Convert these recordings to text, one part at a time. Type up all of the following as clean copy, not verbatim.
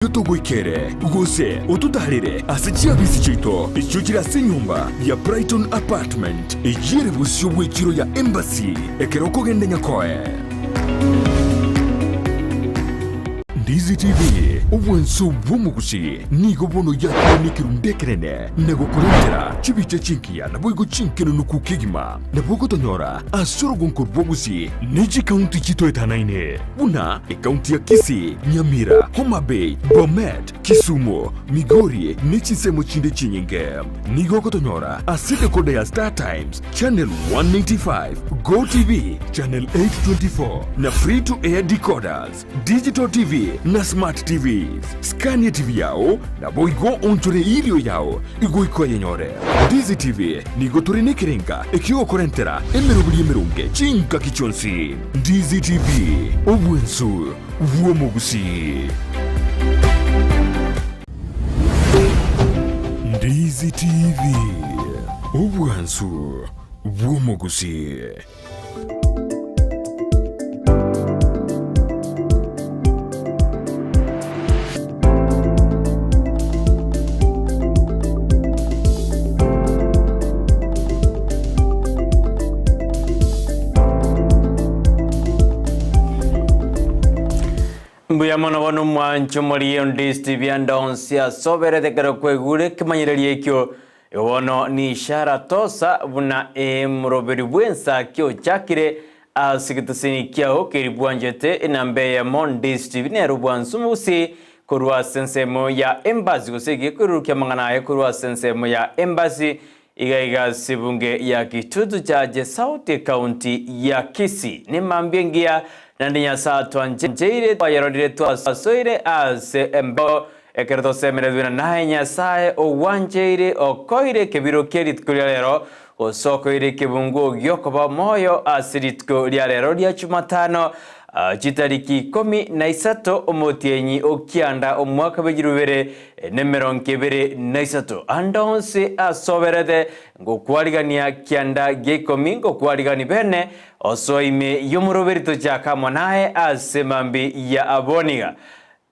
Togoikere, gose ototaarere ase chiabisi chiaito echio chire ase enyomba ya Brighton Apartment, eyio ere bosio bw'echiro ya Embassy ekero okogenda Nyakoe. Ndizi TV, obwanso bw'omogusi, nigo bono yakire nekerundu ekenene na gokorentera chibicha chingiya naboigo chinkenenuku kegima. Nabo ogotonyora ase orogonko rw'obosie ne chikaunti chitoetanaine buna ekaunti ya Kisii, Nyamira, Homa Bay, Bomet, Kisumu, Migori ne chinsemo chinde chinyinge. Nigo ogotonyora ase decoder ya Star Times, Channel 195, Go TV, Channel 824 na Free to Air decoders, Digital TV na Smart TVs. Scan TV yao naboigo onchore erio yao igoika oyenyore. Ndizi TV nigo tore nekerenga ekiogokorentera emeroberi emeronge chingaki chionsi. Ndizi TV, obwensu bw'omogusii. Ndizi TV, obwansu bw'omogusii. Mbuya mono bono mwanche omorie ondisti bianda onsi asoberete ekero kwaigure ekemanyererio ekio Igo bono nishara tosa buna emoroberi bw'ensaki ochakire ase egetosini kiao keria bwanchete enamba eyemo Ndistv nere obwansu mogusi korwa ase ensemo ya Embassy gose egekorero ki'amang'ana aye korwa ase ensemo ya Embassy iga iga ase ebunge ya Kitutu Chache South Ekaunti ya Kisii. Nemambia engiya naende Nyasae atwancheire twayerorire twasoire ase embeo Ekero tosemereirwe na naye Nyasae ogwancheire okoire ekebiro kie rituko ria rero, gose okoire ekebunguo gi'okoba moyo ase rituko ria rero ria Chumatano, chitariki ikomi na isato omotienyi o kianda omwaka bw'echilifu bibere na emerongo ebere na isato. Ande onsi asoberete ngokwarigania kianda gia ikomi ngokwarigani bene osoe ime y'omoroberi tochaka amo naye ase mambi ya aboniga.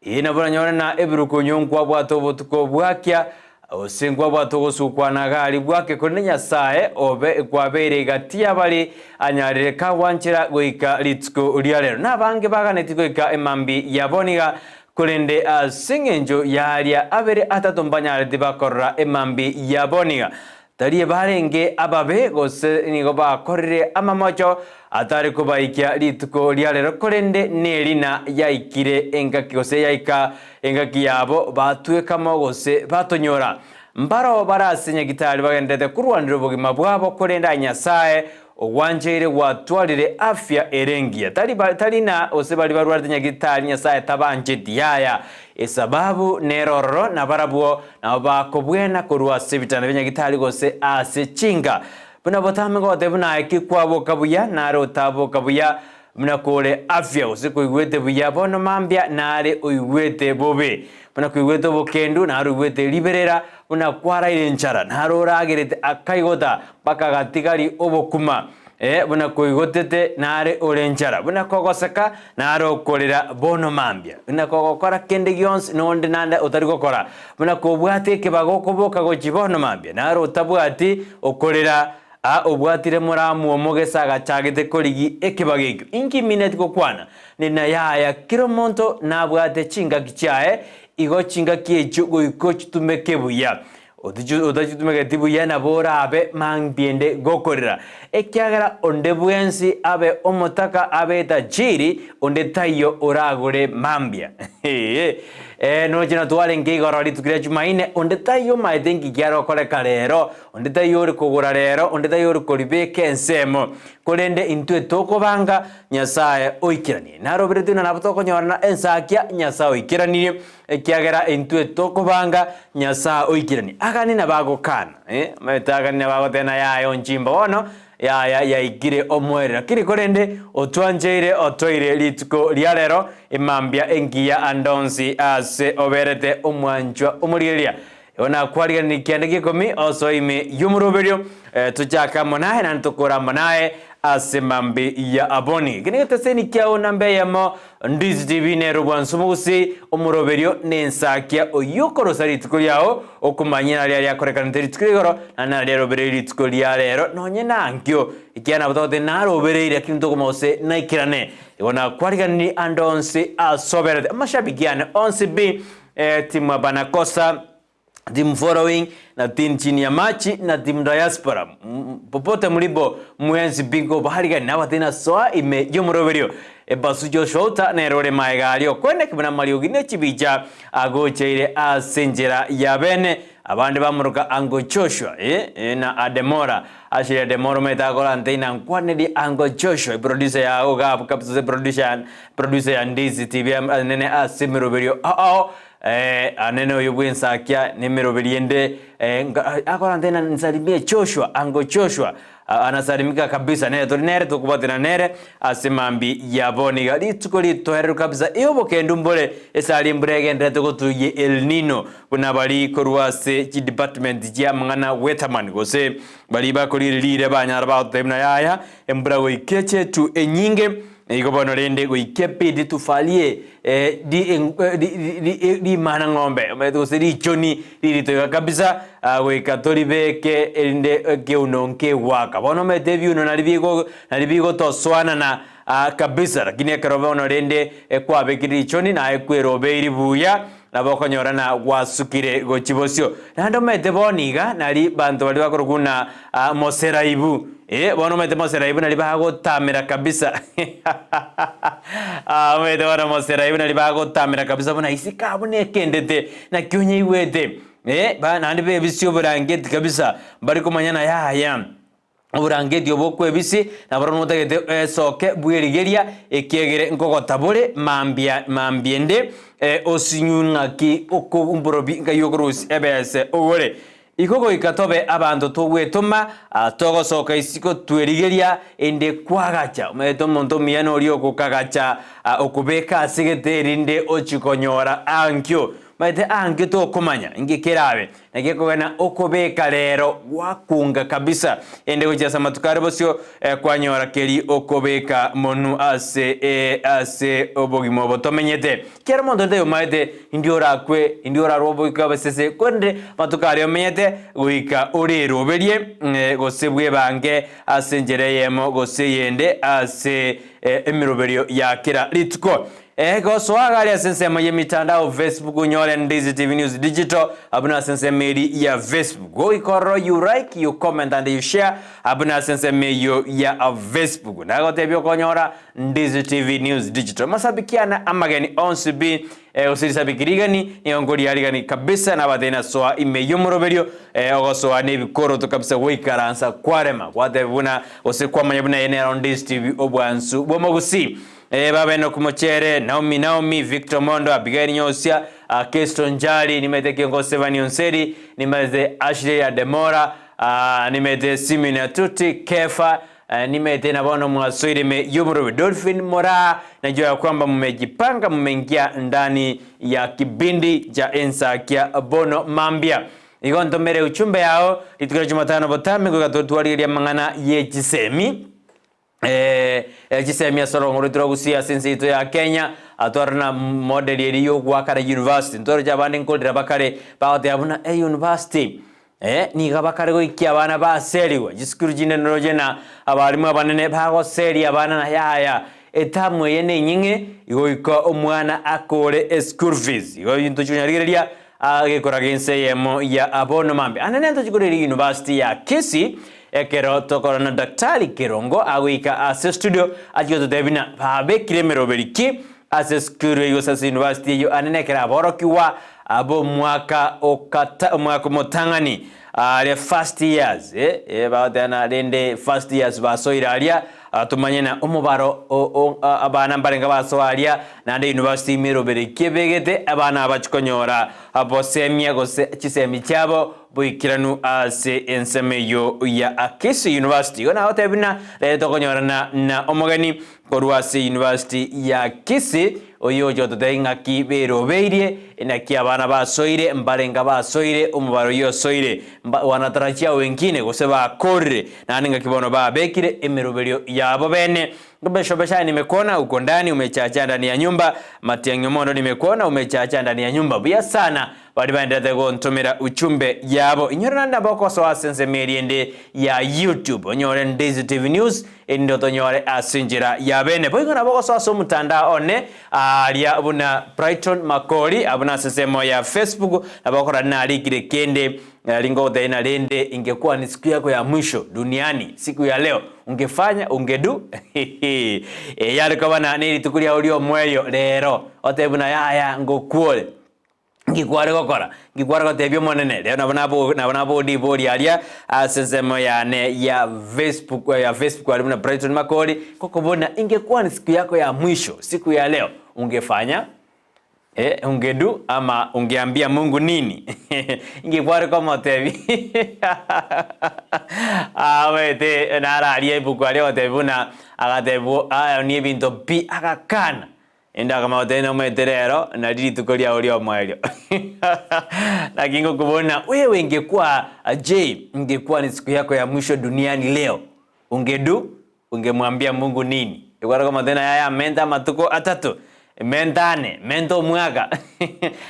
Ee, nabo nanyore na ebirukunyu nkwabwate obotuko bwakia, gose nkwabwate ogosukwa na gari bwake, korende Nyasae obe kwabeire egati y'abare anyarire kagwanchera goika rituko ria rero. Na abange baganetie goika emambia ya boniga, korende ase engencho y'aria abere atato mbanyareti bakorora emambia ya boniga. Tari barenge ababe, gose nigo bakorire amamocho atare kobaikia rituko ria rero, korende nerina yaikire engaki gose yaika engaki yabo batwekamo gose batonyora. Mbaro bare ase nyagitari bagenderete korwanera obogima bwabo, korende aye Nyasae ogwancheire gwatwarire afya ere engiya. Tari tari na gose baria barwarete nyagitari Nyasae tabancheti, yaya, esababu nere ororo, nabarabwo Nabo bakobwena korwa ase ebitanda bia nyagitari gose ase chinka. Buna botambe ngogotebia buna aye ki kwaboka buya, nare otaboka buya, buna kore afya gose koigwete buya bono mambia nare oigwete bobe. Buna koigwete obokendu nare oigwete riberera, buna kwaraire enchara nare oragerete akaigota mpaka agatigari obokuma. Ee, buna koigotete nare ore enchara, buna kogoseka nare okorera bono mambia, buna kogokora kende gionsi nonde nande otari gokora, buna kobwate ekebago okoboka gochia bono mambia nare otabwati okorera, aa obwatire moramu omogesa agachagete korigia ekebago ekio. Inki mineti gokwana? Nina yaya kera omonto nabwate chingaki chiaye, igo chingaki echio goika ochitumeke buya. Otachitumegeti buya nabo orabe mambia ende gokorera, ekiagera onde bwensi abe omotaka abe etajiri, onde taiyo oragore mambia. Ee, noche natwarenge igoro rituko ria Jumaine, onde taiyo omaete nki kiarokoreka rero, onde taiyo ore kogora rero, onde taiyo ore koribeka ensemo. Korende intwe tokobanga, Nyasae oikeranie. Naroberetwe ng'a nabo tokonyorana ensakia, Nyasae oikeranirie. Ekiagera intwe tokobanga Nyasae oikeranie, agani nabagokana, eh, omanyete agani nabagoteba na yaya onchimba bono, yaya yaikire omoerio. Lakini korende otwancheire otoire rituko ria rero, emambia engiya ande onsi ase oberete omwanchwa omorigereria. Igo nakwariganirie kianda gia ikomi osoe ime y'omoroberio, eh, tochake amo naye naende tokore amo naye. ase mambi ya aboni. Eke negeteseni kiao namba eyemo, Ndizi TV nere obwansu bogose omoroberio nensakia oyio okorosa rituko riao okomanya naria riakorekanete rituko ria igoro na naria riarobereire rituko ria rero nonye nankio ekiagera nabo togote narobereire lakini tokoma gose naikerane igo nakwariganirie ande onsi asoberete amashabiki ane onsi pi eh, timwabanakosa Team following na team chini ya machi na team diaspora popote mlipo mwensi bingo baharigani nabatina soa ime y'omoroberio ebasu Joshua Outa nere ore maega aria okwene buna amariogi ne chibicha agocheire ase enchera ya bene abande bamoroka Uncle Joshua eh, eh, na Ademora Ashley Ademora omanyete akora nteina nkwanerie Uncle Joshua eproducer ya ogabu kabisa producer producer ya Ndizi TV anene ase emeroberio ao ao Eh, anene oyo bw'ensakia nemeroberi ende eh, nga- akorante na nsalimie Joshua, ango Joshua A- anasalimika kabisa nere tori nere tokobwatana nere ase mambi yabo niga rituko ritoereru kabisa igo obokendu mbore esari embura egenderete gotugia El Nino buna bari korwa ase chidepartment chia amang'ana weatherman gose bari bakorire rire banyara bagototebia buna yaya embura goika echetu enyinge Nigo bono rende goika ebidi tufalie rimana ng'ombe omanyete gose richoni ririto iga kabisa goika toribeke erinde ekeuno nkegwaka. Bono omanyete ebiuno nari bigo nari bigotosoanana kabisa lakini ekero bono rende kwabekire richoni naye kwerobeiri buya nabo okonyora na gwasukire gochia bosio. Naende omanyete bono iga nari banto baria bakorokwa buna moseraibu, eh, bono omanyete moseraibu nari bagotamera kabisa omanyete bono moseraibu nari bagotamera kabisa buna isiko abwo nekendete naki onyeigwete, eh, naende bebisia oborangeti kabisa mbari komanya na yaya. Oborangeti obo okwebisi, nabarobwo notagete esoke bw'erigeria, ekiagera nkogota bore mambia mambia ende, osinywe ng'aki okomborobi nkai okorusia ebese ogore. Igo goika tobe abanto togwetoma, togosoka isiko twerigeria ende kwagacha. Omanyete omonto omuya noria okokagacha okobeka ase gete erinde ochie konyora ankio. Omanyete ankio tokomanya inki kerabe. Naki ekogena okobeka rero gwakunga kabisa, ende gochia ase amatuko are bosio kwanyora keri okobeka monu ase ase obogima obo tomenyete. Kera omonto onde omaete indi orakwe, indi orarwe oboika obosese, korende amatuko aria omenyete goika oreroberie gose bwebange ase enchera eyemo gose eyende ase emeroberio ya kera rituko. Ee, gosoa iga aria ase ensemo y'emitandao Facebook onyore Ndizi TV News Digital abwo nase ensemo eri ya Facebook. Goika ororo you like, you comment and you share abwo nase ensemo eyio ya Facebook. Nagotebia okonyora Ndizi TV News Digital. Masabiki ane amageni onsi pi eh, gose risabiki rigani nigo nkoriarigani kabisa nabatebia nasoa ime y'omoroberio eh, ogosoa nebikoroto kabisa goikaransa kwarema gwatebia buna gose kwamanya buna eye nero Ndizi TV obwansu bw'omogusii. Ee, babe Enock Mochere, Naomi Naomi, Victor Mondo, Abigail Nyosia, Kesto Njali, nimete Kiongozi Sevani Onseri, nimete Ashley Ademora, nimete Simeon Atuti, Kefa, nimete na bono mwasoire ime y'omorobe Dolphin Moraa, najua ya kwamba mmejipanga mmeingia ndani ya kipindi cha Ensakia Bono Mambia. Igo ntomere uchumbe yao rituko ria Jumatano botambe goika totwarigerie amang'ana ye chisemi. Chisemi ase orong'o rwaito rwa Gusii ase ense yaito ya Kenya, atware na model eria ya ogoakana university. Ntoroche abande nkorera bakare bagoteba buna e university niga bakare goikia abana baserigwa, chisukuru chinde noroche na abalimu abanene bagoseria abana na yaya etamu eye ne enying'e igoika omwana akore eschool fees. Igo ebinto chikonyarigereria Agekora g'ense eyemo ya bono mambia. Ande nento chikore University ya Kisii ekero tokorora na Daktari Kerongo agoika ase studio achie gototebia buna babekire emeroberi ki ase esukuru eyio gose ase university eyio ande nekero aborokigwa b'omwaka okata omwaka omotang'ani aria first years eh bagoteba na rende first years basoire aria tomanye na omobaro o abana mbarenge basoa aria. Naende university ime erobere ki ebegete abana aba chikonyora bosemia gose chisemi chiabo boikeranu ase ensemo eyio ya Kisii University. Igo nagotebia buna rero tokonyorana na omogeni korwa ase university ya Kisii oyio ocha gototebia ng'aki berobeirie, naki abana basoire, mbarenga basoire, omobaro oyio osoire, mba wanatarajia wengine gose bakorire, naende ng'aki bono babekire emeroberio yabo bene. Beshobeshani nimekuona uko ndani umechacha ndani ya nyumba, Matiang'i Omondo nimekuona umechacha ndani ya nyumba buya sana baria baenderete gontomera uchumbe yabo. Inyore naende nabo okosoa ase ensemo eria ende ya YouTube onyore Ndizi TV News erinde otonyore ase enchera ya bene. Boigo nabo ogosoa ase omotandao one aaria buna Brighton Makori abwo nase ensemo ya Facebook nabo okorora narikire kende Ringogotebia na rende ingekuwa ni siku yako ya mwisho duniani siku ya leo ungefanya ungedu hehe yare koba na nerituko riao ri'omoerio rero otebe buna yaya ngokwore nki kware gokora nki kware gotebia omonene rero nabo nabo nabo nabori ribori aria ase ensemo yane ya Facebook ya Facebook aria buna Brighton Makori ngokobuna ingekuwa ni siku yako ya mwisho siku ya leo ungefanya Eh, ungedu ama ungeambia Mungu nini? Inki kware komotebia? Omanyete nararia ebuku aria agotebia buna agatebigwa aonie ebinto pi agakana. Ende akamanya gotebia nomanyete rero nari rituko riao riomoerio. Naki ngokobua buna wewe ingekuwa je, ingekuwa ni siku yako ya mwisho duniani leo, ungedu? Ungemwambia Mungu nini? Igo are ng'a yaya amente amatuko atato, mente ane, mente omwaka.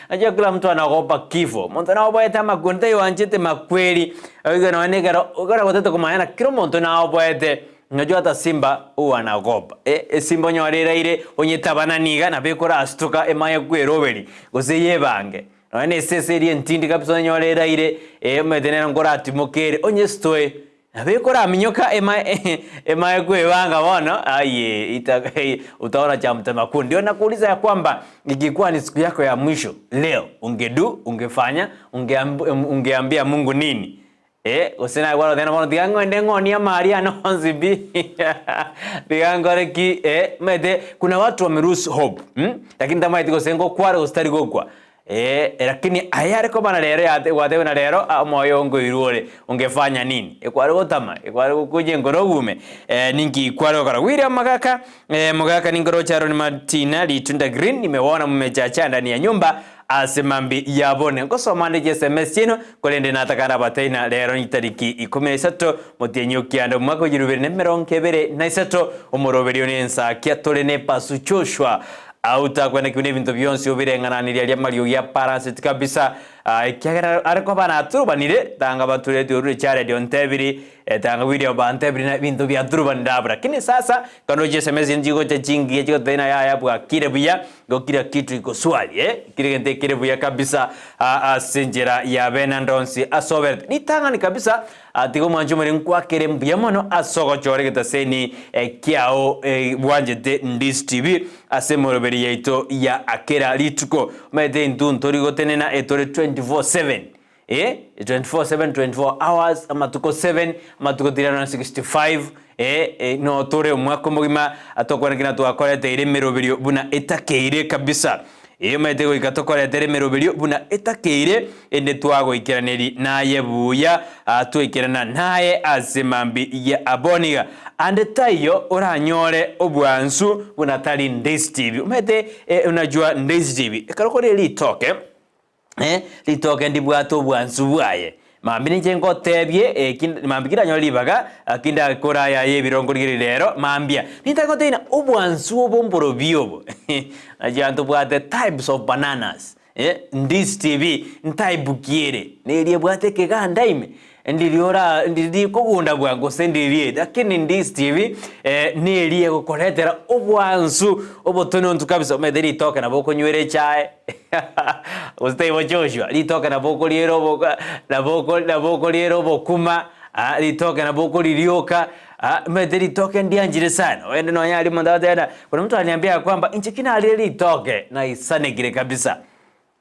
Najua kila mtu anaogopa kifo. Omonto naoboete amakweri, taiwanchete makweri. Oige nonya na ekero ekero gotete komanya na kera omonto naoboete, najua hata simba huwa anaogopa. Eh, esimba onyore eraire onyetabanani iga nabo ekorastuka emanye kweroberi gose yebange. Nonya na esese eria entindi kabisa onyore eraire, eh, omanyete nere nkoratimoke ere, onyestoe. Nabo ekoraminyoka emaye kwebanga bono, aye ita utaona cha mtema kuni. Ndio nakuuliza ya kwamba ingekuwa ni siku yako ya mwisho leo, ungedu, ungefanya, ungeamb, ungeambia Mungu nini? Eh, gose naye kwarotebia bono tiga ng'ende ng'onie amari ane onsi pi tiga nkore ki eh, omanyete kuna watu wame lose hope mm, lakini tamaeti gose ngokware gose tari gokwa. Ee, lakini aya are koba na rero yate gwatebwa na rero ah, omoyo oo nkoirwa ore, ungefanya nini? Ekware gotama, ekware gokunja enkoro ogume, eh, ninki kware gokora? William Magaka, eh, Mogaka ninkoroche Aaron Martina, Ritunda Green, nimewaona mumechacha ndani ya nyumba ase mambi ya bone. Nkosoma nde chiSMS chiaino, korende nataka nabatebie ng'a rero nitariki ikomi na isato, motienyi o kianda omwaka o chirubere na emerongo ebere na isato, omoroberio nensakia tore ne Pasu Joshua Autakoenekigwe nebinto bionsi obireng'ananirie aria amariogi a paranseti kabisa, ekiagera are koba naturubanire, tanga batureti orure Jared ontebiri, tanga William bantebiri na ebinto biaturubanire abwo. Lakini sasa kando chiSMS nchigocha chingiya chigotebia ng'a yaya bwakire buya, igo kila kitu iko swali eh, kera egento ekere buya kabisa ase enchera ya bene ande onsi ase oberete. Ritang'ani kabisa Tiga omwanche omoriri nkwakere mbuya mono ase ogochora egetaseni kiao bwanchete Ndisi TV ase emoroberi yaito ya kera rituko. Omanyete intwe ntori gotenena etore 24/7 eh 24/7 24 hours amatuko 7 amatuko 365 eh no tore omwaka omogima tokwana ki natwakoreteire emeroberio buna etakeire kabisa. Ee, omanyete goika tokoretere emeroberio buna etakeire, ende twagoikeraneri naye buya, twaikerana naye ase mambia ya aboniga. Ande taiyo oranyore obwansu buna tari ndesitibi. Omanyete unajua ndesitibi, ekero kore ritoke, ritoke ndibwate obwansu bwaye. Mambia ninche ngotebie, eki mambia kiranyore ribaga, ki ndakore aya ay'ebirongo rigereria rero, mambia nintake gotebia ng'a obwansu obo mborobio obo. Nachia ntobwate types of bananas, eh, ndizi TV, ntype ki ere? Neria ebwate ekeganda ime, ndiri ora ndiri rikogunda bwango gose ndiri eri, lakini ndizi TV, neria egokoretera obwansu obotonontu kabisa, omanyete ritoke nabo okonywera echae. Gose taibo Joshua, ritoke nabo okoriera oboka, nabo oko nabo okoriera obokima, aa ritoke nabo okoririoka, aa omanyete ritoke ndianchire sana. Oende nonya aria omonto agoteba ng'a kuna mtu aliniambia ya kwamba inche ki narire ritoke, naisanekire kabisa.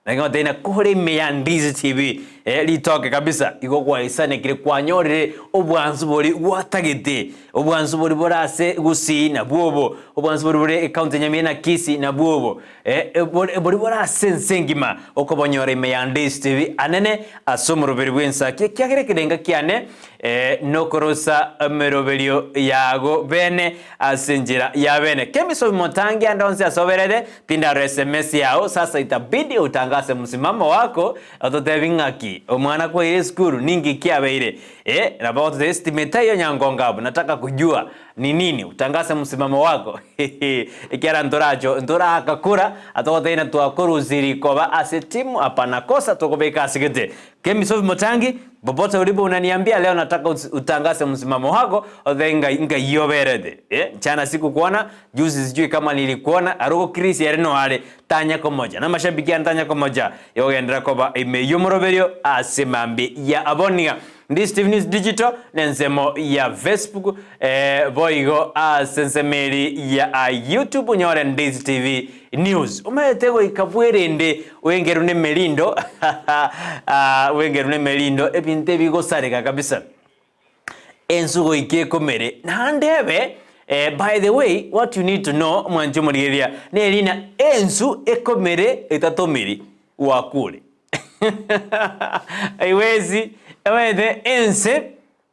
Naki ngotebia ng'a kore ime ya Ndizi TV, Eh, ritoke kabisa, igo gwaisanekire kwanyorire obwansu boria gwatagete. Obwansu boria bore ase Gusii nabwo obo, obwansu boria bore ecounty ya Nyamira na Kisii nabwo obo, eh, bore boria bore ase ense engima okobonyora ime ya Ndisi TV anene ase omoroberi bw'ensaki ekiagera ekerenga kiane eh, nokorosa emeroberio yago bene ase enchera ya bene. Kemisobi motangi ande onsi ase oberete, tindarora sms yao, sasa itabidi utangase msimamo wako Ototebi ng'aki, omwana kwaire esukuru, ninki kiabeire? Eh, nabo ogototebia esitima etaiyo nyangongo abwo, nataka kujua ni nini, utangase msimamo wako hehe, ekiagera ntoracho ntoraka kura, atogotebia ng'a twakorusiri koba ase timu hapana kosa tokobeka ase gete. Kemi Sophie Motangi, popote ulipo unaniambia leo nataka utangase msimamo wako, ototebie ng'ai ng'ai oberete, eh, jana sikukuona, juzi sijui kama nilikuona, arugo Chris ere noare, Tanya komocha, namashabiki ane tanya komocha, yogenderera koba ime y'omoroberio ase mambia ya abonia. Ndi Steve News Digital nensemo ya Facebook eh, boigo ase ensemo eri ya YouTube onyore Ndisi TV News. Omanyete goika bwerende oengerwe nemerindo ah, oengerwe nemerindo ebinto ebigosareka kabisa. Ensu goika ekomere naende ebe eh, by the way what you need to know mwanche omorigereria neri ng'a ensu ekomere etatomiri wakure haiwezi omanyete ense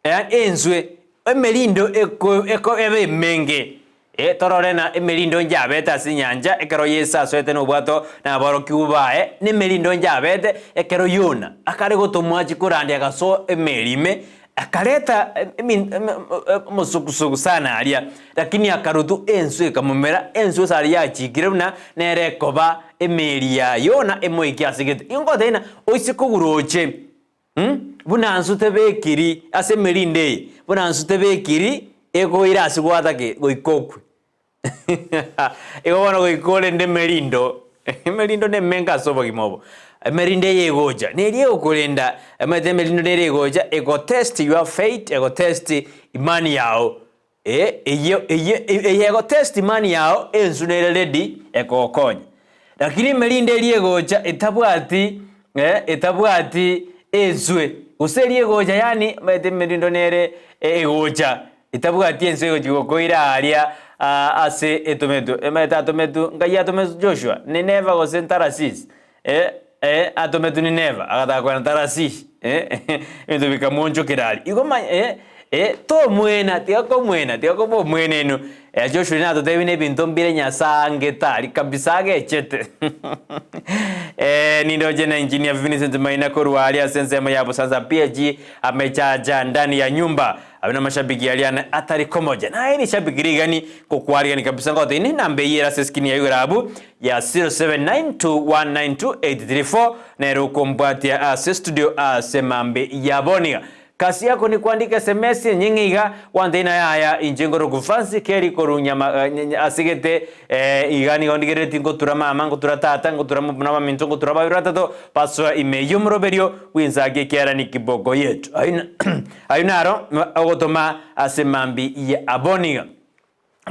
yaani enswe emerindo eko eko ebe emenge Eh, torore ng'a emerindo njabete ase enyancha ekero Yeso asoete nobwato naborokigwa baye, na emerindo njabete ekero Yona akare gotomwa achie korandia agasoa emeri ime, akareta omosugusugu sana aria, lakini akarutwa enswe ekamomera, enswe ase aria yachikire buna nere ekoba emeri ya Yona emoike ase gete. Igo ngotebia ng'a oise kogura oche Buna nswe tebekiri ase emerindo eye, buna nswe tebekiri ekoira ase gwatake goika okwe. Igo bono goika orende emerindo, emerindo nemenke ase obogima obo. Emerindo eye egocha, neria egokorenda, omanyete emerindo nere egocha egotest your faith, egotest imani yao. Ee, eyio eyio eye egotest imani yao ensu nere ready ekogokonya. Lakini emerinde eria egocha etabwati eh, etabwati enswe, gose eria egocha yaani omanyete emerindo nere egocha etabwati enswe egochi gokoira aria ase etometwe, omanyete atometwe nkai atometwe Joshua? Nineva gose Tarasisi? Eh, eh, atometwe Nineva, agataka kogenda Tarasishi, eh, ebinto bikamoonchokera aria. Igo manya, eh, eh, tomwena, tiga komwena, tiga koba omwenenu. Eh, Joshua natotebie na ebinto mbire Nyasae angete aria kabisa agechete. Eh, nindoche na engineer Vincent Maina korwa aria ase ensemo ya Busanza PAG amechacha ndani ya nyumba. Abwo namashabiki aria ane atari komocha. Naye rishabiki rigani ngokwarigani kabisa ngotebie nenamba eyio ere ase eskrini ya igoro abwo ya 0792192834 nere okombwatia ase studio ase mambi ya boniga. Kasi yako ni kuandika sms enyeng'e iga gwantebia naye aya inche nkoroku Fancy Kelly koru nyama asegete iga nigo ndigerereti ngotura mama ngotura tata ngotura mobuna baminto ngotura babere batato basoa ime y'omoroberio bw'ensaki ekiara ni kiboko yetu. Ayio naro ogotoma ase mambi ya boniga.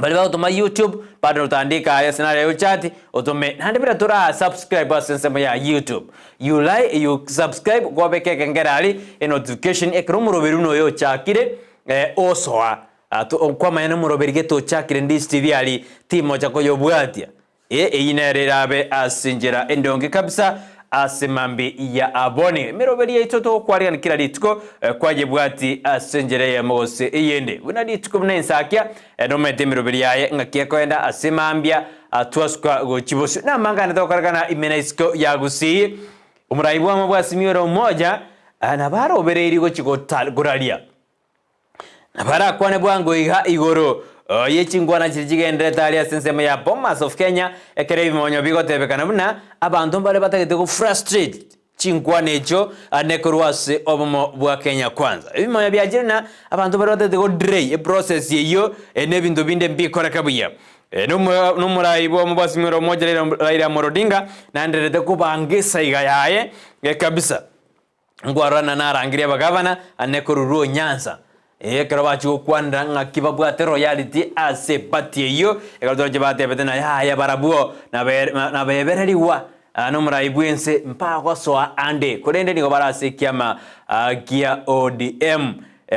Baria bagotoma YouTube bado otandika aye ase nare ochat otome naende buna tora subscribe ase ensemo ya YouTube you like you subscribe kwabeka ekengere aria enotification ekero omoroberi buna oyo ochakire eh, osoa kwamanya nomoroberi gete ochakire Ndizi TV aria timocha koyobwatia Ee, eyio nere erabe ase enchera endonge kabisa ase mambia ya abone. Emeroberi yaito togokwarigana kera rituko kwayebwati ase enchera eyemo gose eyende. Buna rituko buna ensakia nomanyete emeroberi yaye ng'aki ekoenda ase mambia twasuka gochia bosio. Namang'ana togokorekana ime na isiko ya Gusii. Omorai bwamo bwa Simioro omoja nabo arobereirie gochia koraria. Barakwane bwango iga igoro ye chinkwana chiria chigenderete aria ase ensemo ya Bomas of Kenya, ekero ebimonyo bigotebekana buna abanto mbare batagete go frustrate chinkwana echio ande korwa ase obomo bwa Kenya Kwanza. Ebimonyo biachire buna abanto mbare batagete go delay eprocess eyio na ebinto binde mbikoreka buya. Nomorai bw'obomo bwa Azimio la Umoja Raila Amolo Odinga naendererete kobanga esaiga yaye kabisa. Nkwarora na narangerie abagavana ane korwa Luo Nyanza, ee, ekero bachia gokwanera ng'aki babwate royalty ase eparty eyio, ekero toroche batebete ng'a yaya barabwo nabebererigwa. Nomorai bw'ense mbagosoa ande, korende nigo bare ase ekiama gia ODM.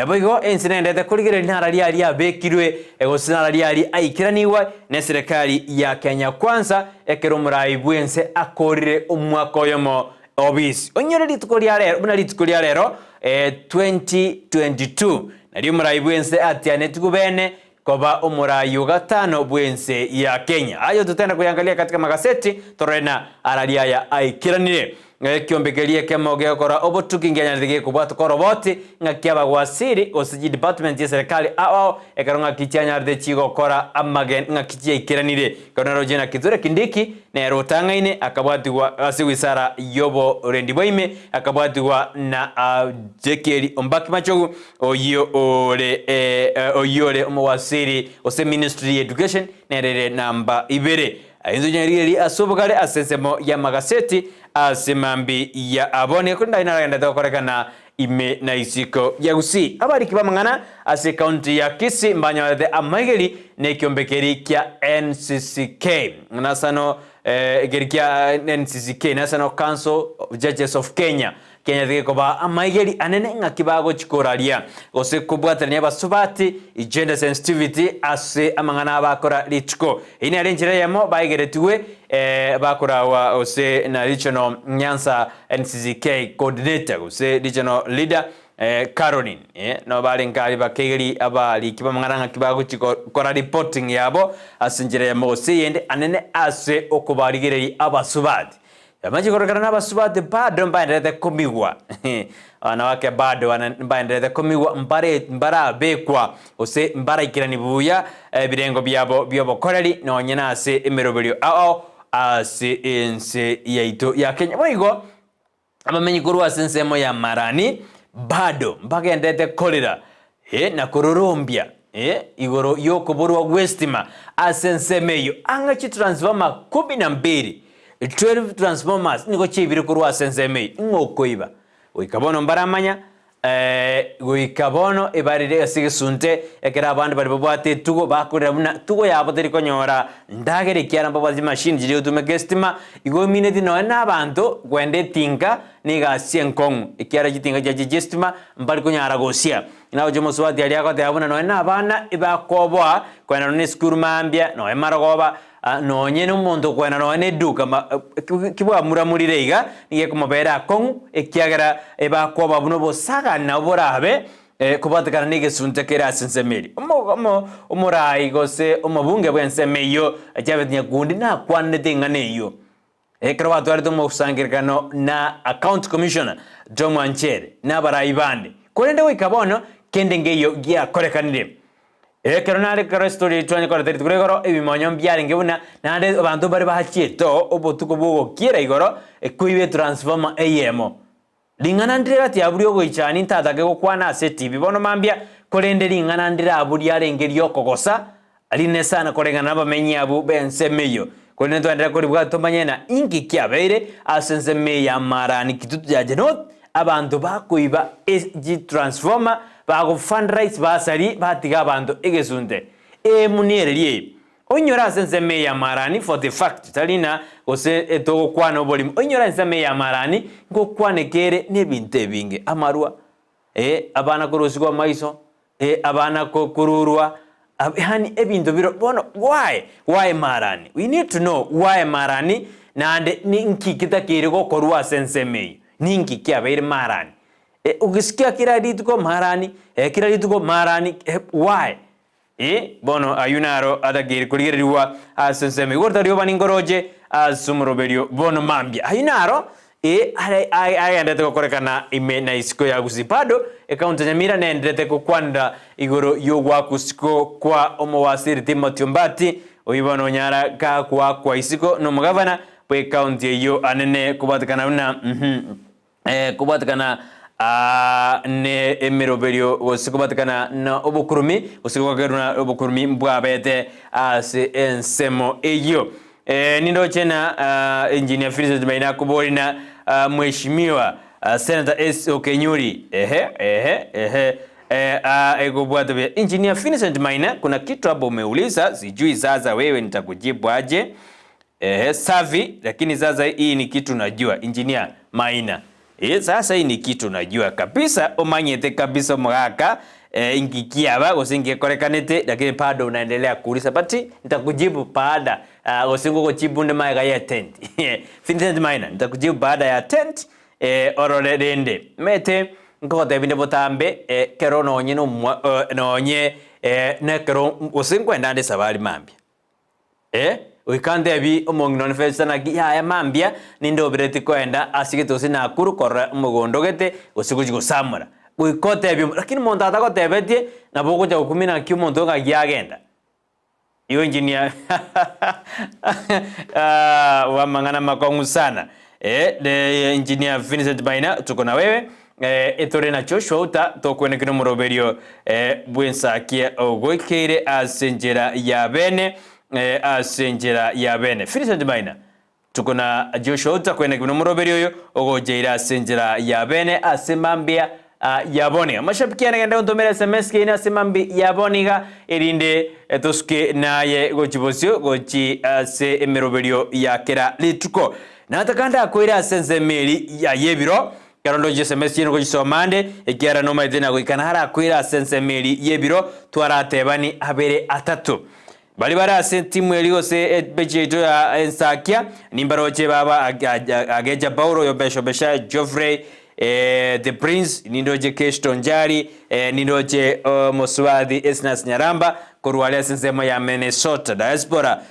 Boigo ense nendete korigereria nara riaria abekirwe gose nara riaria aikeranigwe neserekari ya Kenya Kwanza ekero omorai bw'ense akorire omwaka oyomo obisi. Onyore rituko ria rero buna rituko ria rero 2022 nario omorai bw'ense atianetigwe bene Koba omoraai o gatano bw'ense ya Kenya. Aye totende koyangalia katika magaseti torore na arari aya aikeranire. Ekiombe keria ekemo gegokora obotuki nkianyarete gekobwatoka oroboti ng'aki abagwasiri gose chidepartment chi'eserekari ao ao ekero ng'aki chianyarete chigokora amagen ng'aki chiaikeranire. Ekero naroche na Kithure Kindiki nere otang'aine akabwatigwa ase wizara y'oborendi bwa ime akabwatigwa na Ezekiel Ombaki Machogu Oyio ore oyio ore omowasiri gose ministry ya education nere ere namba ibere. Inse onyarigererie ase obogare ase ensemo y'amagaseti ase mambi ya abone korende ayio naragenderete gokorekana ime na isiko ya Gusii. Abariki b'amang'ana ase ekaunti ya Kisii mbanyorete amaigeri na ekiombe keria kia NCCK National ekeri kia NCCK National Council of Judges of Kenya Kenyete gekoba amaigeri anene ng'aki bagochia koraria, gose kobwaterania abasubati, gender sensitivity, ase amang'ana abakora rituko. Eyio nere enchera eyemo baigeretigwe bakoragwa gose na Regional Nyanza NCCK Coordinator gose Regional Leader Caroline nabo barenge aria bakeigeri abariki b'amang'ana ng'aki bagochia gokora reporting yabo ase enchera eyemo gose eyende anene ase okobarigereria abasubati. Bamachie kororekana nabasubati bado mbaendererete komigwa, wanawake bado mbaendererete komigwa, mbare mbarabekwa gose mbaraikerani buya ebirengo biabo bi'obokoreri nonye nase emeroberio ao ase ense yaito ya Kenya. Boigo abamenyi korwa ase ensemo ya Marani bado mbagendererete korera na kororombia igoro y'okoborwa gw'esitima ase ensemo eyio ang'e chitransformer kumi na mbili, 12 transformers, nigo chiaibire korwa ase ensemo eyio. Ing'o okoiba? Goika bono mbaramanya, goika bono ebarire ase egesunte, ekero abande baria babwate etugo bakorera buna tugo yabo teri konyora ndagera ekiagera mbabwate chimashini chiria chigotumeka esitima, igo emineti nonya na abanto kwenda etinga na egasi enkong'u ekiagera chitinga chiacha chi'esitima mbari konyara gosia. Nagochia omosubati aria agoteba buna nonya na abana ebakoboa koenda nonya esukuru mambia, nonya marogoba, nonye na omonto okoenda nonya na eduka ma ki bwamuramurire iga, nigo ekomobera akong'u ekiagera ebakoboa buna obosagani nabo borabe kobwatekana na egesunte kere ase ensemo eria. Omo omo omorai gose omobunge bw'ensemo eyio Japhet Nyakundi nakwanete eng'ana eyio. Ekero batwarete omosangererekano na County Commissioner Joe Mwanchere na abarai bande, korende goika bono kende nkeiyo giakorekanire. Ekero nare ekero estory eye twanyekorete rituko ria igoro, ebimonyo mbiarenge buna naende abanto mbare bachiete oo obotuko bw'ogokiera igoro koiba etransformer eyemo. Ring'ana ndire gati abwo riogoichania ntatake gokwana ase etibi bono mambia, korende ring'ana ndire abwo riarenge riokogosa rinene sana koreng'ana nabamenyi abwo b'ensemo eyio. Korende twaenderere koribwata tomanye ng'a inki kiabeire ase ensemo eye ya Marani Kitutu ya Janot, abanto bakoiba chitransformer, bago fundraise basarie batiga abanto egesunte. Emu niereria eye. Oinyore ase ensemo eye y'amarani, for the fact, tari ng'a gose togokwana oborimo, oinyore ensemo eye y'amarani ngokwaneka ere nebinto ebinge, amarwa, eh, abana korusigwa amaiso, eh, abana ko korurwa, yaani ebinto biro bono why, why marani? We need to know why marani naende ninki getakeire gokorwa ase ensemo eyio, ninki kiabeire marani? Eh, ogesikia kera rituko marani, eh, kera rituko marani, eh, why? Ee, bono ayio naro atakeire korigererigwa ase ensemo igoro tari oba ninkoroche ase omoroberio bono mambia. Ayio naro ee are agenderete gokorekana ime na isiko ya Gusii. Bado ekaunti ya Nyamira nenderete gokwanera igoro y'ogoakwa isiko kwa omowasiri Timothy Ombati, oyio bono onyara gakoakwa isiko nomogavana bw'ekaunti eyio anene kobwatekana buna Kobwatekana ne emeroberio gose kobwatekana na obokurumi gose gokagerwa na obokurumi mbwabete ase ensemo eyio. Nindoche na Engineer Vincent Maina akobori na Mheshimiwa Senator S Okenyuri ehe ehe ehe ekobwata buya. Engineer Vincent Maina kuna kitu hapo umeuliza sijui sasa wewe nitakujibu aje. Ehe safi lakini sasa hii ni kitu najua engineer Maina eh sasa hii ni kitu najua kabisa omanyete kabisa omogaka eh, inki kiaba gose inki gekorekanete lakini bado unaendelea kuuliza but nitakujibu baada uh, gose ngogochibu nde maega ye tent Vincent Maina nitakujibu baada ya tent eh, orore rende mete nkogotebia nde botambe eh, kero nonye nomwa eh, nonye eh, nekero gose nkwenda nde esabari mambia Eh, goika ntebi omong'ina one Felista naki yaya mambia nindobereti koenda ase gete gose Nakuru korora omogondo gete gose gochia gosamora. Goika otebie omo lakini omonto atagotebetie nabo ogocha gokumia naki omonto oyo ng'aki agenda. Igo engineer aah amang'ana amakong'u sana. Eh, de engineer Vincent Maina tuko na wewe eh, etore na Joshua Uta tokwenekera omoroberio eh, bw'ensakia ogoikeire ase enchera ya bene eh, ase enchera ya bene. Vincent Maina tuko na Joshua Uta kwenekera omoroberio oyo ogocheire ase enchera ya bene ase mambia ah, ya boniga. Mashabiki ane genda ontomere SMS keino ase mambi ya boniga erinde eh, tosuke naye gochi bosio gochi ase emeroberio ya kera rituko. Nataka ndakoire ase ensemo eri ya y'ebiro, ekero ndoche SMS chiaino ngochisoma ande, ekiagera nomaete na goika narakoire ase ensemo eri y'ebiro, twaratebani abere atato. Baria bare ase etimu eri gose ebechi yaito ya ensakia, nimbaroche baba Agecha Paulo, Yobeshobesha Geoffrey, The Prince, nindoche Kesto Njari, nindoche Omosubati Esnas Nyaramba, korwa aria ase ensemo ya Minnesota Diaspora.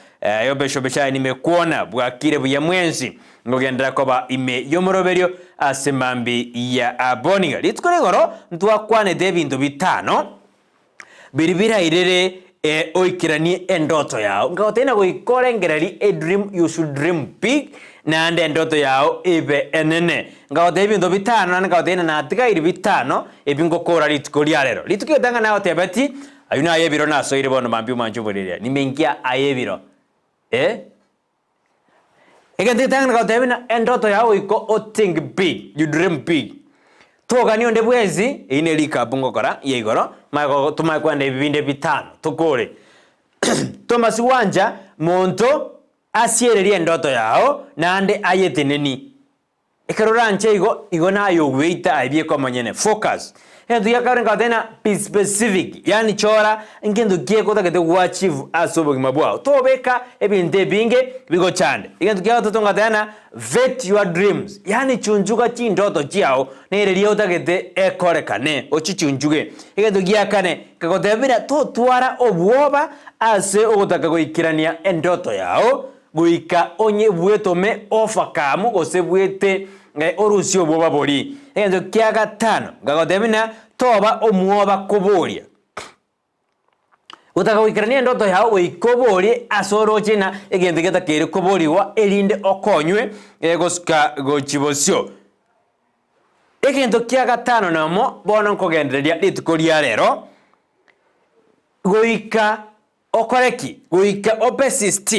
Yobeshobesha nimekuona, bwakire buya mwensi, ngogenderera koba ime y'omoroberio ase mambi ya aboniga. Rituko rigoro ntwakwanete ebinto bitano biria birairere oikeranie endoto yao. Nkagotebia na goika orengererie a dream you should dream big naende endoto yao ebe enene. Nkagotebia ebinto bitano naende nkagotebia ng'a natigaire bitano ebi ngokora rituko ria rero. Rituko egetang'ani nagotebetie ayio naye ebiro nasoire bono mambia omwanche oboreria nimeingia aye ebiro eh. Egento egetang'ani nkagotebia buna endoto yao goika o think big, you dream big. Togania onde bwensi, eyio ne recap ngokora ya igoro, manye go tomanye kwenda ebi binde bitano tokore. Thomas gwancha monto asiererie endoto yao naende ayeteneni. Ekero oranche igo, igo naye ogweita aye bieka omonyene. Focus. Egento gia kabere nkagotebia ng'a be specific, yaani chora ngento ki otagete go achieve ase obogima bwao. Tobeka ebinto ebinge bigochande. Egento kia gatato nkagotebia ng'a vet your dreams, yaani chunchuga chindoto chiao nere riria otagete ekorekane, ochichunchuge. Egento gia kane, nkagotebia buna totwara obwoba ase ogotaka goikerania endoto yao, Goika onye bwetome ofakamu gose bwete orusie obwoba boria. Egento kia gatano, nkagotebia buna toba omwoba koboria. Gotaka goikerania endoto yao goika oborie ase oroche ng'a egento getakeire koborigwa erinde okonywe gosuka gochia bosio. Egento kia gatano nomo bono nkogendereria rituko ria rero, goika Okore ki? Goika o persist,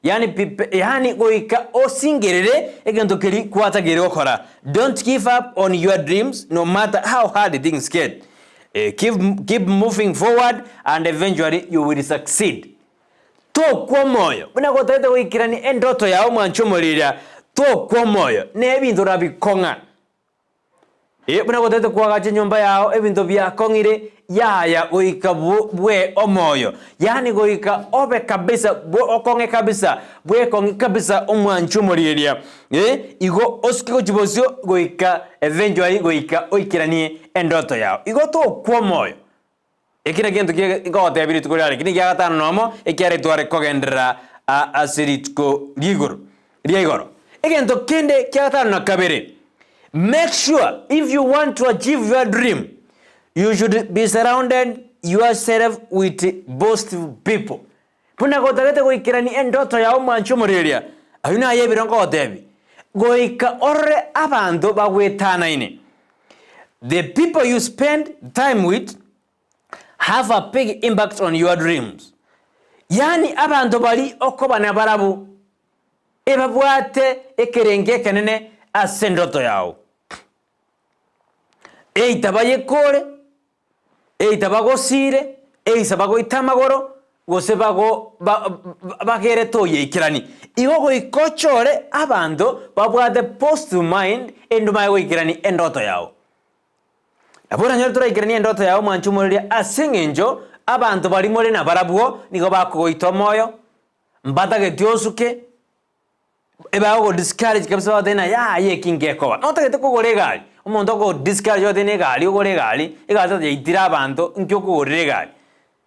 yaani be, yaani goika osingerere egento keria kwatakeire gokora. Don't give up on your dreams no matter how hard things get. Keep, keep moving forward and eventually you will succeed. Tokwa omoyo, buna gotagete goikerania endoto yao mwanche omoriria, tokwa omoyo, na ebinto orabikong'a. Ee, buna gotagete koagacha enyomba yao, ebinto biakong'ire, yaya, goika bwe omoyo, yaani goika obe kabisa, okong'e kabisa, bwekong'e kabisa omwanche omorieria. Ee, igo osuke gochia bosio goika eventually goika oikeranie endoto yao. Igo tokwa omoyo. Eki nakio egento kiaye nkogotebia rituko riare, eki nekia gatano nomo, ekiagera tware kogenderera ase rituko ri'igoro ria igoro. Egento kende kia gatano na kabere, make sure if you want to achieve your dream, you should be surrounded yourself with positive people. Buna gotagete goikerania endoto yao mwanche omoreria, ayio naye ebiro nkogotebia, goika orore abanto bagwetanaine. The people you spend time with have a big impact on your dreams. Yaani abanto baria okoba nabarabwo ebabwate ekerengo ekenene ase endoto yao. Either bayekore, Either bagosiire, eisa bagoita amagoro, gose bago ba bagere toyeikerani. Igo goika ochore abanto babwate positive mind erinde omanye goikerania endoto yao. Nabo oranyore toraikeranie endoto yao mwanche omoreria ase eng'encho abanto baria more nabarabwo nigo bakogoita omoyo, mbatageti osuke, ebagogo discourage kabisa bagotebia ng'a yaya eki ngekoba. Notagete kogora egari, omonto okogo discourage ogotebia ng'a egari ogore egari, egari tata yaitire abanto, nki okogorera egari?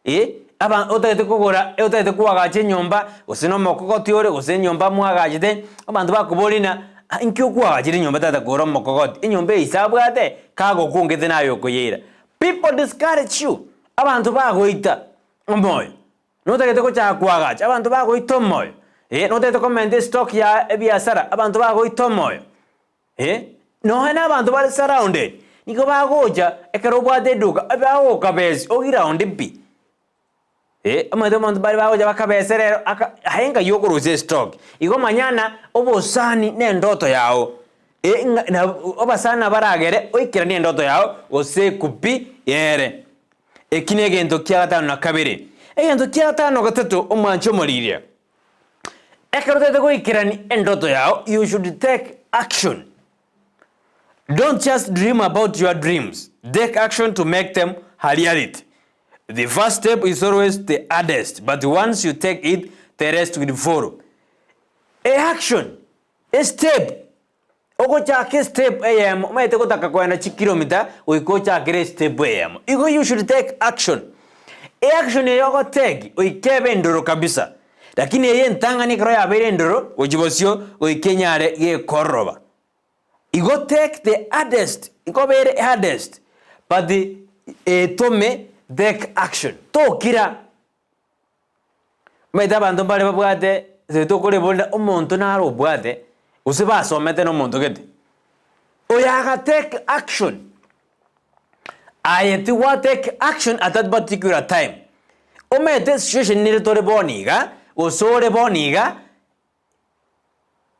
Eh, aba otagete kogora otagete koagacha enyomba, gose na omokogoti ore, gose enyomba mwagachete, abanto bakoboria ng'a ah inki okoagachera enyomba tata kore omokogoti, enyomba eye ise abwate, kagokongete naye okoyeira. People discourage you, abanto bagoita omoyo, notagete gochaka koagacha, abanto bagoita omoyo, eh, notagete komenta estock ya ebiasara, abanto bagoita omoyo. Eh, nonya na abanto bare surrounded, nigo bagocha ekero obwate eduka, bagokabesi ogiraundi pi. Eh, omanyete omonto bare bagocha bakabese rero aka aye nkai okorusia estock. Igo manya ng'a obosani na endoto yago, eh ng'a na obasani nabo baragere oikeranie endoto yago gose ekupi ere. Eki na egento kia gatano na kabere. Egento kia gatano na gatato omwanche omoririe. Ekero otagete goikerania endoto yao, you should take action. Don't just dream about your dreams, take action to make them a reality. The first step is always the hardest, but once you take it, the rest will follow. A action, a step, ogochaka estep eyemo, omanyete gotaka kogenda chikilomita goika ochakere estep eyemo. Igo you should take action. Eaction eye ogotake goika ebe endoro kabisa, lakini eye entang'ani ekero yabeire endoro gochia bosio goika enyare gekororoba. Igo take the hardest, nkobe ere hardest, but etome take action, tokira. Omanyete abanto mbare babwate ase tokoreborera omonto naro obwate, gose basomete na omonto gete, oyo aga take action, aye tigwa take action at that particular time. Omanyete situation nere tore bono iga, gose ore bono iga,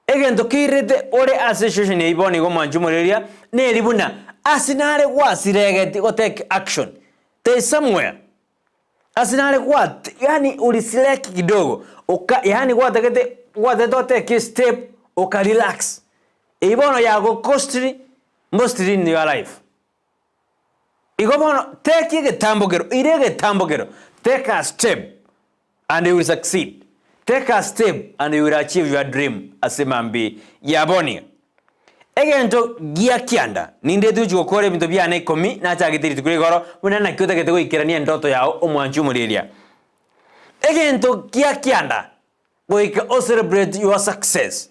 Egento keirete ore ase situation eyio bono igo omwanchi omoreria neri buna ase nare gwasiregeti go take action there is somewhere ase nare gwa yaani ori slack kidogo oka yaani gwatagete gwatagete otake a step oka relax eyio bono yago costly mostly in your life. Igo bono take egetambokero ira egetambokero take a step and you will succeed take a step and you will achieve your dream ase mambia ya bono. Egento gia kianda nindete gochia gokora ebinto biane ikomi nachagete rituko ria igoro buna naki otagete goikerania endoto yao omwanchi omoreria. Egento gia kianda goika o celebrate your success.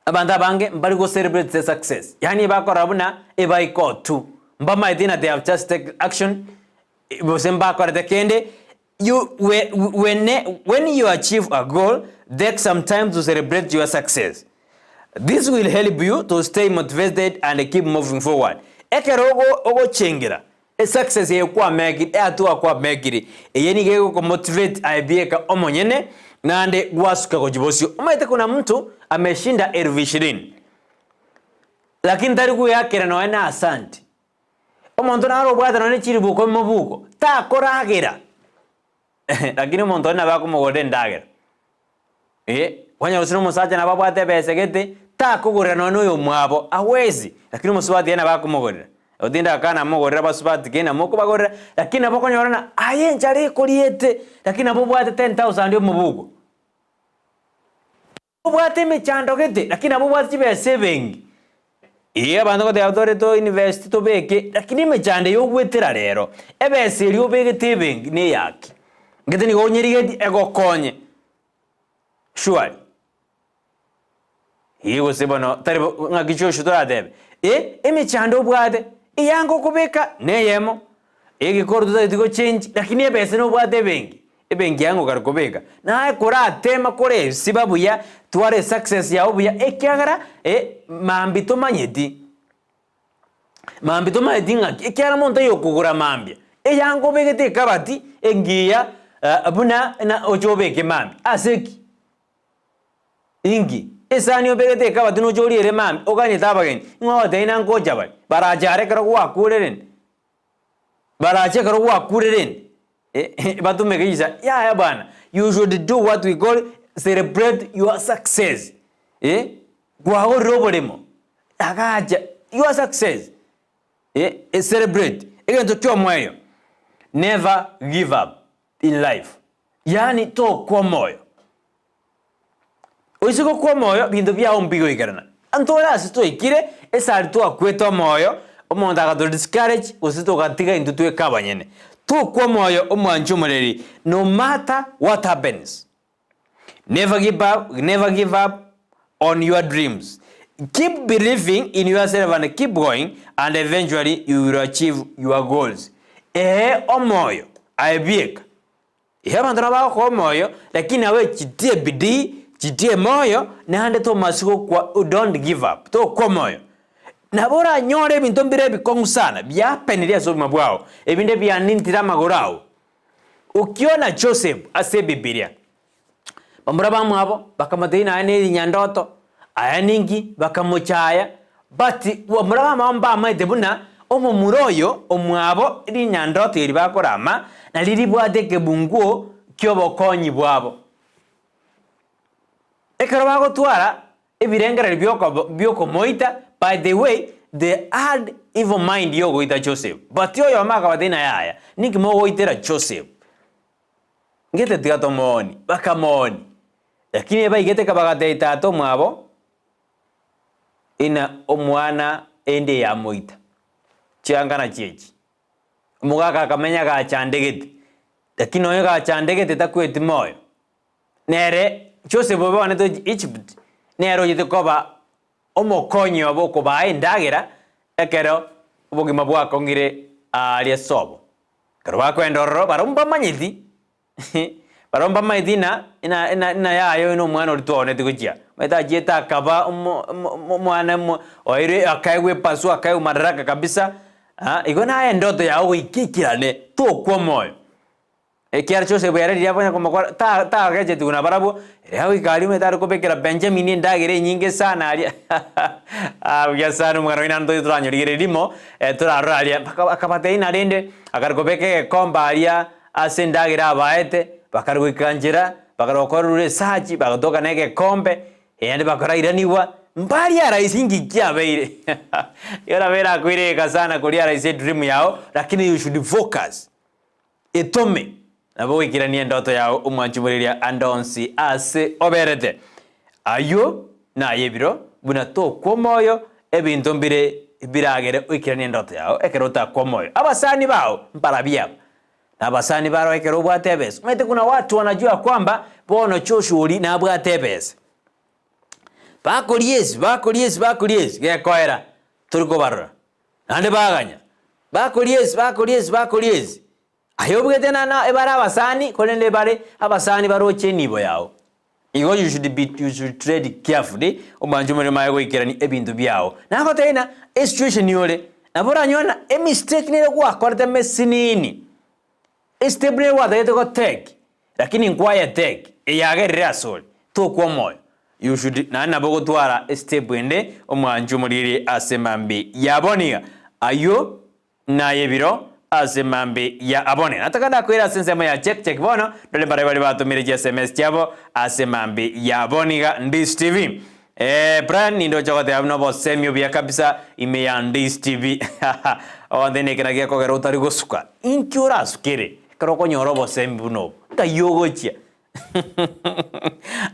Abanto abange mbari go celebrate the success, yaani bakorora buna ebaikotu, mbamaeti ng'a they have just take action, gose mbakorete kende, you we when when you achieve a goal, take some time to celebrate your success. This will help you to stay motivated and keep moving forward. Ekero ogo ogochengera Esuccess eye kwamekire, ehatua kwamekire, eye nigo egokomotivate aye bieka omonyene, naende gwasuka gochia bosio. Omanyete kuna mtu ameshinda elfu ishirini, lakini tari gweakera nonya na asante. Omonto naro obwate nonya ne chilifu ikomi mobuko, takoragera lakini omonto onde nabo akomogorera endagera. Eh, kwanyora gose na omosacha nabo abwate ebesa gete, takogorera nonya na oyomwabo, hawezi, lakini omosubati ere nabo akomogorera. Otinde akana amogorere abasubati kende nabo okobagorera, lakini nabo okonyora ng'a aye enchara ekoriete, lakini nabo obwate 10,000 omobuko. Obwate emechando gete, lakini nabo obwate chibesa ebenki. Ee, abanto ngoteba tore to invest tobeke, lakini emechando eye ogwetera rero, ebesa eria obegete ebenki neyaki? Gete nigo onyerigetie egokonye surely. Ee gose bono tari bo ng'aki chiosi toratebe, eh emechando obwate, eyanga okobeka neyemo, egekoro totageti gochange lakini ebesa nobwate ebenki, ebenki yaye ngokare kobeka, naye koratema koresiba buya, twara esuccess yago buya ekiagera mambia tomanyeti, mambia tomanyeti ng'aki, ekiagera monto oyo okogora mambia, eyanga obegete ekabati engiya buna na oche obeke mambia, ase ki? Inki? Esani obegete ekabati noche oriere mambia, oganyete abageni, ng'o ogotebia ng'a ngocha bare? Barache are ekero gwakure rende? Barache ekero gwakure rende? Batumeke chinsa, yaya bwana, you should do what we call. Celebrate your success eh, kwagorire oboremo, agacha your success eh, celebrate egento kiomoerio never give up in life, yaani tokwa omoyo. Oise gokwa omoyo binto biao mbigoikerana. Ntore ase twaikire, esari twakwete omoyo, omonto agato discourage gose togatiga intwe tweka abanyene. Tokwa omoyo omwanchi omoreri no matter what happens. Never give up, never give up on your dreams. Keep believing in yourself and keep going and eventually you will achieve your goals. Ee omoyo aye bieka. Ee abanto nabo bagokoa omoyo lakini nawe chitie bidii, chitie moyo naende tomasi gokwa don't give up, tokwa omoyo. Nabo oranyore ebinto mbire ebikong'u sana biapenire ase obogima bwao, ebinde bianintire amagoro ao. Okiona Joseph ase Ebibilia, bamura bamwabo bakamotebia naye ne rinyandoto, aya ninki, bakamochaya, but bamura bamwabo mbamaete buna omomura oyo omwabo rinyandoto eri bakorama nari ribwate ekebunguo ki'obokonyi bwabo. Ekero bagotwara ebirengererio bi'okobo bi'okomoita, by the way, they had evil mind y'ogoita Joseph, but oyomo akabatebia ng'a yaya, ninki mogoitera Joseph? Ngete tiga tomooni, bakamooni. Lakini ebaigete kabagatebia tata omwabo, ina omwana ende yamoita, chianga nachio echi. Omogaka akamenya gachandegete, lakini nonya gachandegete takweti moyo. Nere Joseph obe oanetwe Egypt, nere ochete koba omokonyi obo okobaa endagera ekero obogima bwakong'ire aaria sobo. Ekero bakoenda ororo barabwo mbamanyeti, barabwo mbamanyeti ng'a ng'a ng'a ng'a yaya oyo nomwana oria twaoneti gochia. Omanyete achiete akaba omo omo omwana omo oeirwe akaegwa epasu akaegwa madaraka kabisa, igo naye endoto yago goika ekerane, tokwa omoyo. Ekiagera Joseph ere riria akonya komokora ta tagechetigwe nabarabwo, ere agoika aria omanyete are kobekera Benjamin endagera enyinge sana aria ah buya sana omogano oino naende toranyorigereria rimo, torarore aria mpaka akabatebia narende, akare kobeka egekombe aria ase endagera abaete, bakare goika nchera, bakare gokora research, bagatoka na egekombe, naende bakarairanigwa, mbaria rahisi nki kiabeire igo nabo erakoire egeka sana koria rahisi edream yao, lakini you should focus. Etome, nabo goikerania endoto yao omwanchi moreria ande onsi aase oberete. Ayio naye ebiro buna tokwa omoyo, ebinto mbire biragere oikeranie endoto yao ekero otakwa omoyo. Abasani bao mbarabio aba, na abasani baroo ekero obwate ebesa. Omanyete kuna watu wanajua kwamba bono Joshua oria nabwate ebesa. Bakoria esi, bakoria esi, bakoria esi, gekoera tori kobarora. Naende baganya, bakoria esi, bakoria esi, bakoria esi. Aye obugete na na ebare abasani, korende ebare abasani baroche enibo yao. Igo you should be you should tread carefully, omwanche omoremo aye goikerania ebinto biao. Nagotebia ng'a esituation ore, nabo oranyore ng'a emistake nere gwakorete mesinini. Estep nere gwatagete go take lakini nkwaye take eyagerire asore tokwa omoyo you should naende nabo ogotwara estep ende omwanchi omoriri ase mambi ya boniga aywo naye ebiro ase mambi ya abone nataka ndakoire ase ensemo ya check check bono ndore mbaria baria batomire chi sms chiabo ase mambi ya boniga Ndisi TV Eeh Brian nindoche ogoteba buna obosemi obuya kabisa ime ya Ndisi TV onde neke naki gekogera otari gosuka inki orasukere ekero okonyora obosemi buna obo nkai ogochia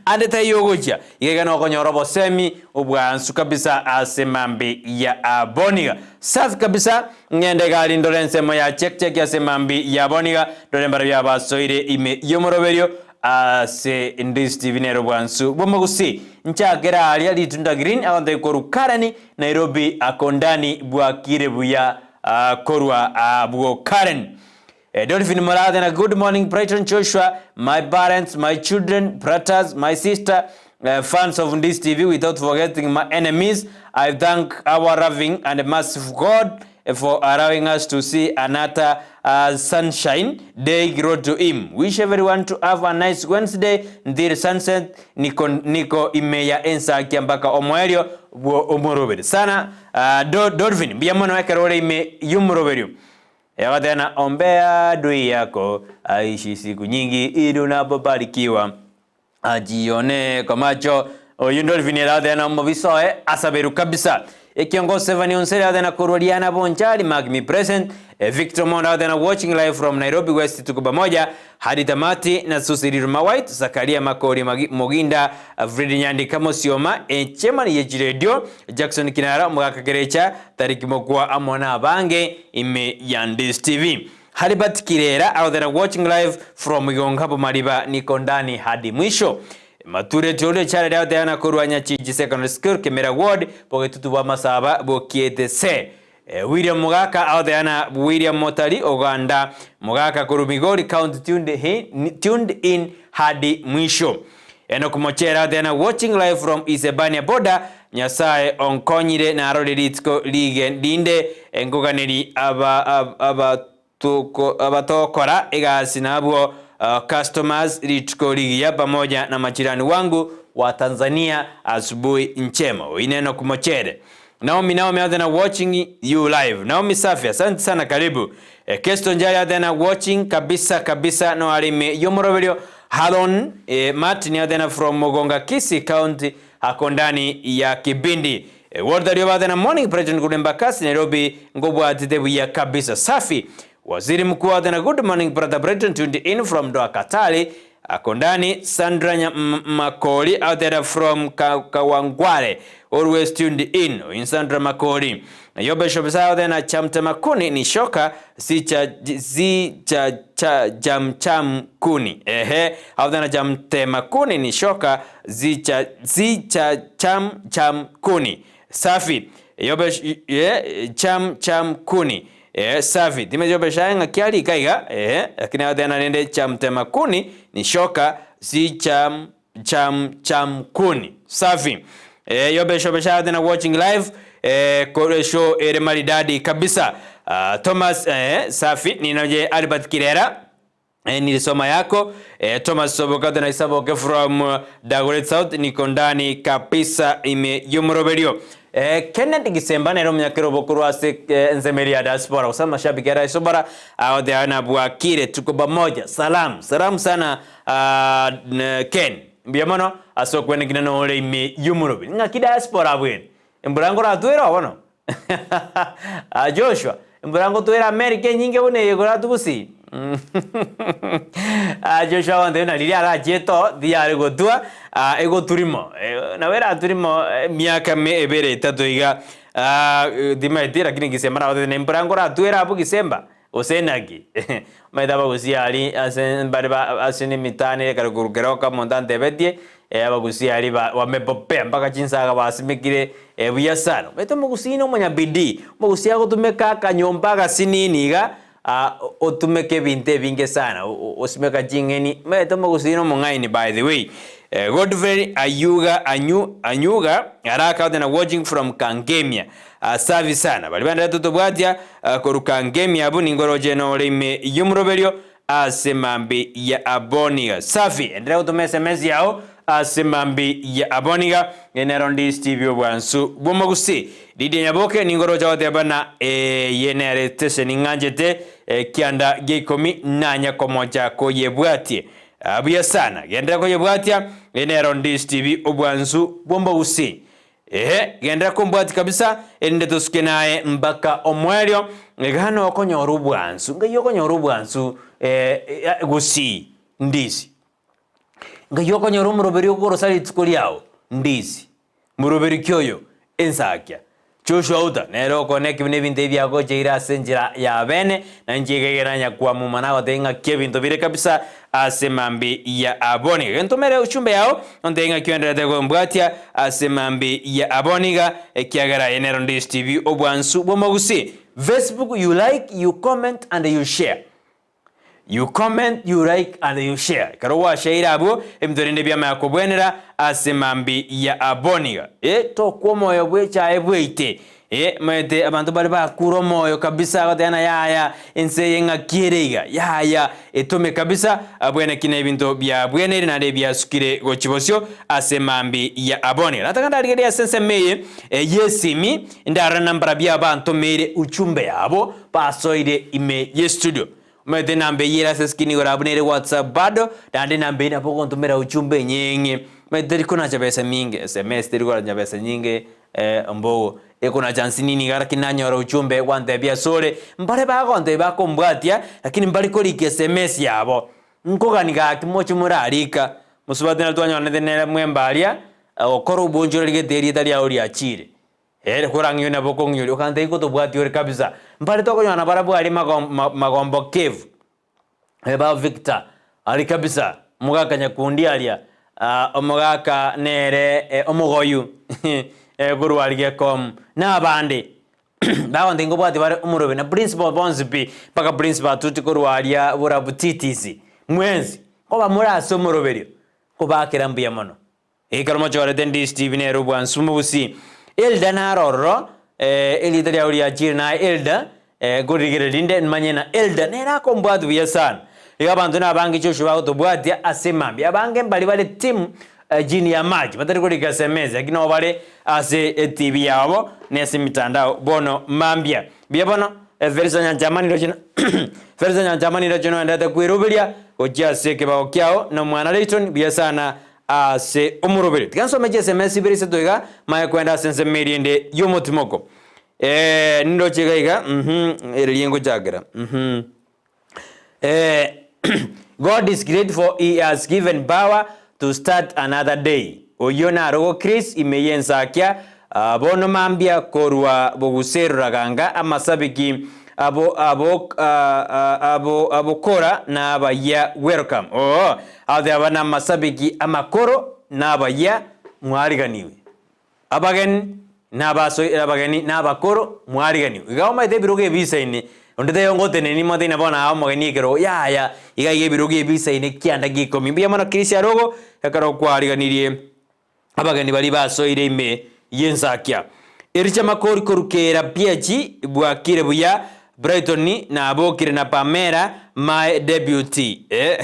ande taiyo ogochia iga iga nokonyora obosemi obwansu kabisa ase mambi ya aboniga safi kabisa ng'ende egari ndore ensemo ya check check ase mambi ya aboniga ndore mbarabio abasoire ime yomoroberio Ase Ndisi TV nere obwansu bw'omogusii. Nchakere aaria Ritunda Green agontebia korwa Karen, Nairobi Akondani bwakire buya korwa abwo Karen. Dolphin Murathe na good morning Brighton Joshua, my parents, my children, brothers, my sister, fans of Ndisi TV without forgetting my enemies, I thank our loving and merciful God for allowing us to see another sunshine day glory to him wish everyone to have a nice Wednesday ntir sunset niko niko ime ya ensakia mpaka omoerio bwo omoroberi sana uh, Dolphin mbuya mono ekero ore ime y'omoroberio egoteba na ombea adui yako aishi siku nyingi ili unapobarikiwa. Ajione komacho oyu Dolphin erathe na omobisa oye asaberu kabisa. Ekiongozi Stephanie Onseri arathe na korwa Riana Bonchari mark me present. Eh, Victor Mondo arathe na watching live from Nairobi West tuko pamoja hadi tamati na Susi Riruma White Zakaria Makori Magi- Moginda Fred Nyandika Mosioma eh, chairman ye chiredio Jackson Kinara omogaka Kerecha Tariki Mokwa amo na abange ime ya Ndisi TV. Halibert Kirera out there watching live from Igonga Mariba niko ndani hadi mwisho. Mature Tiolio Charity out there na korwa Nyachiji Secondary School Kemera Ward bogetutu bwa Masaba bokiete se. Eh, William Mugaka out there na William Motari Oganda Mugaka korwa Migori County tuned, he, tuned in hadi mwisho. Enock Mochera out there na watching live from Isebania border Nyasae onkonyire narore rituko rige rinde nkoganeri aba aba abatokora egasi nabwo customers rituko rigiya pamoja na majirani wangu wa Tanzania asubuhi njema. Oyi Enock Mochere. Naomi Naomi out there na watching you live. Naomi safi, asante sana karibu. Eh, Kesto Njali out there na watching kabisa kabisa no alime yomoroberio. Halon eh, Martin out there na from Mogonga Kisii County ako ndani ya kibindi. Eh, Walter Rioba out there na morning president kulemba kasi Nairobi ngobwatite buya kabisa safi. Waziri Mkuu out there na good morning brother President tuned in from Doha Katari ako ndani. Sandra Makori out there from Kawangware always tuned in. In Sandra Makori. Na Yobe Shobisa out there na chamte makuni ni shoka si cha si cha cha jam cham kuni. Ehe, out there na chamte makuni ni shoka zi cha si cha cham cham kuni. Safi. Yobe ye cham cham kuni. Eh, safi. Time yobe shanga kiali kaiga. Eh, lakini out there na nende chamte makuni ni shoka si cham cham cham kuni. Safi. Eh, yobe shobe shanga na watching live eh, kore show ere maridadi kabisa. Thomas eh, safi ninaje Albert Kirera eh, nilisoma yako eh, Thomas Sobokato na Isaboke from uh, Dagoret South niko ndani kabisa ime yumroberio eh, Kenneth Gisemba nero munyakero bokuru ase eh, nsemeri ya diaspora kusema mashabiki ya diaspora au de na bwakire tuko pamoja salam salam sana uh, Ken mbiamono asokwene kinano ole ime yumrobe ngaki diaspora bwen emburango ratwera bono uh, Joshua emburango twera America nyinge bune yegora tugusi uh, Joshua wante na liria arachieto thiare gotua uh, egoturimo eh, na wera aturimo eh, miaka me ebere etato iga uh, thimaeti lakini gisemba na ne emburango ratwera abu gisemba osenaki maitha bagusiari ase mbari ba ase ni mitani kare monta ntebetie eh, abagusiari ba wamepopea mpaka chinsaga basimikire eh, buya sana maitha omogusii na omonyabidii omogusi agotumeka akanyomba agasinini iga uh, otumeke ebinto ebinge sana osimeka ching'eni maete omogusii na omong'aini by the way. Eh, Godfrey Ayuga Anyu, Anyuga araka out na watching from Kangemia. Uh, safi sana bali bandera tutobwatia uh, koru Kangemia abu ningoroje no ime yumuroberio ase mambi ya aboniga safi endelea kutumia SMS yao ase mambi ya aboniga enero ndi Steve obwansu bwomogusi Lidia Nyaboke ningoroja watebana e, yenere tese ning'anjete e, kianda gia ikomi nanya komoja koyebwatie abuya sana gendera koyebwatia enero ndi Steve obwansu bwombogusi ehe gendera kombwati kabisa erinde tosuke naye mpaka omwerio egano okonyora obwansu ngai okonyora obwansu eh, eh, gusii ndisi ngai okonyora omoroberi okorosa rituko riao ndisi moroberi ki oyo ensakia Joshua Uta nere okone ekebina ebinto ebi biagocheire ase enchera ya bene na inche igegera nyakwamuma nagotebia ng'aki ebinto bire kabisa ase mambi ya aboniga gentomere uchumbe yao ontebie ng'aki oenderete kombwatia ase mambi ya aboniga ekiagera eye nero Ndisi TV obwansu bw'omogusi Facebook you like you comment and you share You comment, you like and you share. Ekero gwashaire abwo ebinto rende biamanya kobwenera ase mambi ya aboniga. Eh, tokwa omoyo bw'echaye bweite. Eh, maete abanto bare bakure omoyo kabisa agoteba na yaya ense eye ng'aki ere iga yaya etome kabisa abwene ki na ebinto biabweneire naende ebiasukire gochia bosio ase mambi ya aboniga. Nataka ndarigererie ase ensemo eye eh, y'esimi ndarore nambara bia abantomeire uchumbe yabo basoire ime y'estudio. Omanyete enamba eyio ere ase escreen igoro abwo nere WhatsApp bado, naende enamba eyio nabo ogontomera ujumbe enyeng'e. Omanyete teri konacha besa mingi, SMS teri konacha besa nyinge mbogo, ekonacha nsinini iga lakini nanyora ujumbe gwantebia asore, mbare bagontebia bakombwatia, lakini mbari korika SMS yabo. Nkogani gaki moche morarika, mosubati nare twanyoranete nere mwembe aria, agokora obonchoreri gete erieta riao riachire. Ere korang'igwe nabo okong'ioria, okantebia ngotobwatia ore kabisa. Mbare tokonyora nabarabwo aria mago- ma- magombo cave, ba Victor, aria kabisa, omogaka nyakundi aria, omogaka nere omogoyu korwa aria gekomu, na abande. Bagontebia ngobwatia bare omorobe na principal bonsi pi, mpaka principal atuti korwa aria borabu TTC, mwensi, nkoba more ase omoroberio, nkobakera mbuya mono. Ekero mochorete Ndisi TV nere obwansu mobusi. Elda naro ororo, eh, erieta riao riachire naye Elda, eh, nkorigereria rinde manye na Elda nere akombwatia buya sana. Iga abanto nabange Joshua bagotobwatia ase mambia. Abange mbari bare team eh, chini ya maji batari korika SMS lakini nabo bare ase eTV yabo na ase emitandao bono mambia. Mbuya bono, eh, Felisa Nyanchama niroche na Felisa Nyanchama niroche noendete kweroberia gochia ase ekebao kiao na omwana Layton buya sana Ase omoroberi, tiga nsome chiSMS ibere isato iga, manye kwenda ase ensemo eria ende y'omotimoko. Eh, nindoche iga iga, mhm, ere ngochakera, mhm. Eh, God is great for he has given power to start another day. Oyio narogo Chris ime y'ensakia, ah, bono mambia korwa boguserora ganga amasabiki abo abo ah, ah, abo abokora na abayia welcome. Oo, Ase aba namasabiki amakoro na abayia mwariganiwe, abageni na abaso abageni na abakoro mwariganiwe. Iga omanyete ebirogo ebisaine, onde taiyo ngotenenia moteine bono aa omogeni ekerogo, yaya, iga iga ebirogo ebisaine kianda gia ikomi. Mbuya mono Chris Arogo, ekero kwariganirie abageni baria basoire ime y'ensakia. Ericha makori korukera PH bwakire buya Brighton nabokire na Pamela my deputy eh,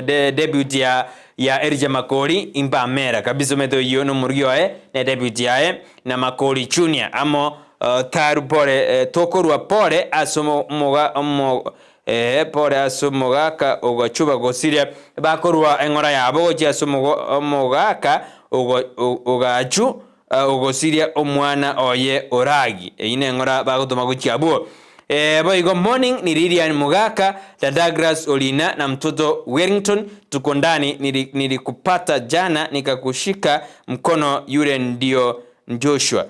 de, deputy ya ya Ericha Makori impamera kabisa omanyete oyio nomorugi oye ne deputy yaye na Makori Junior amo uh, taru pore eh, tokorwa pore ase omoga omo Ee, pore ase omogaka ogochuba gosiria, bakorua eng'ora yabo gochia ase omogaka ogachu ogosiria omwana oye Oragi. Eyio neng'ora bagotoma gochia abwo. Ee, boigo morning ni Lilian Mugaka na Douglas Olina na mtoto Wellington tuko ndani nilikupata jana nikakushika mkono yule ndio Joshua.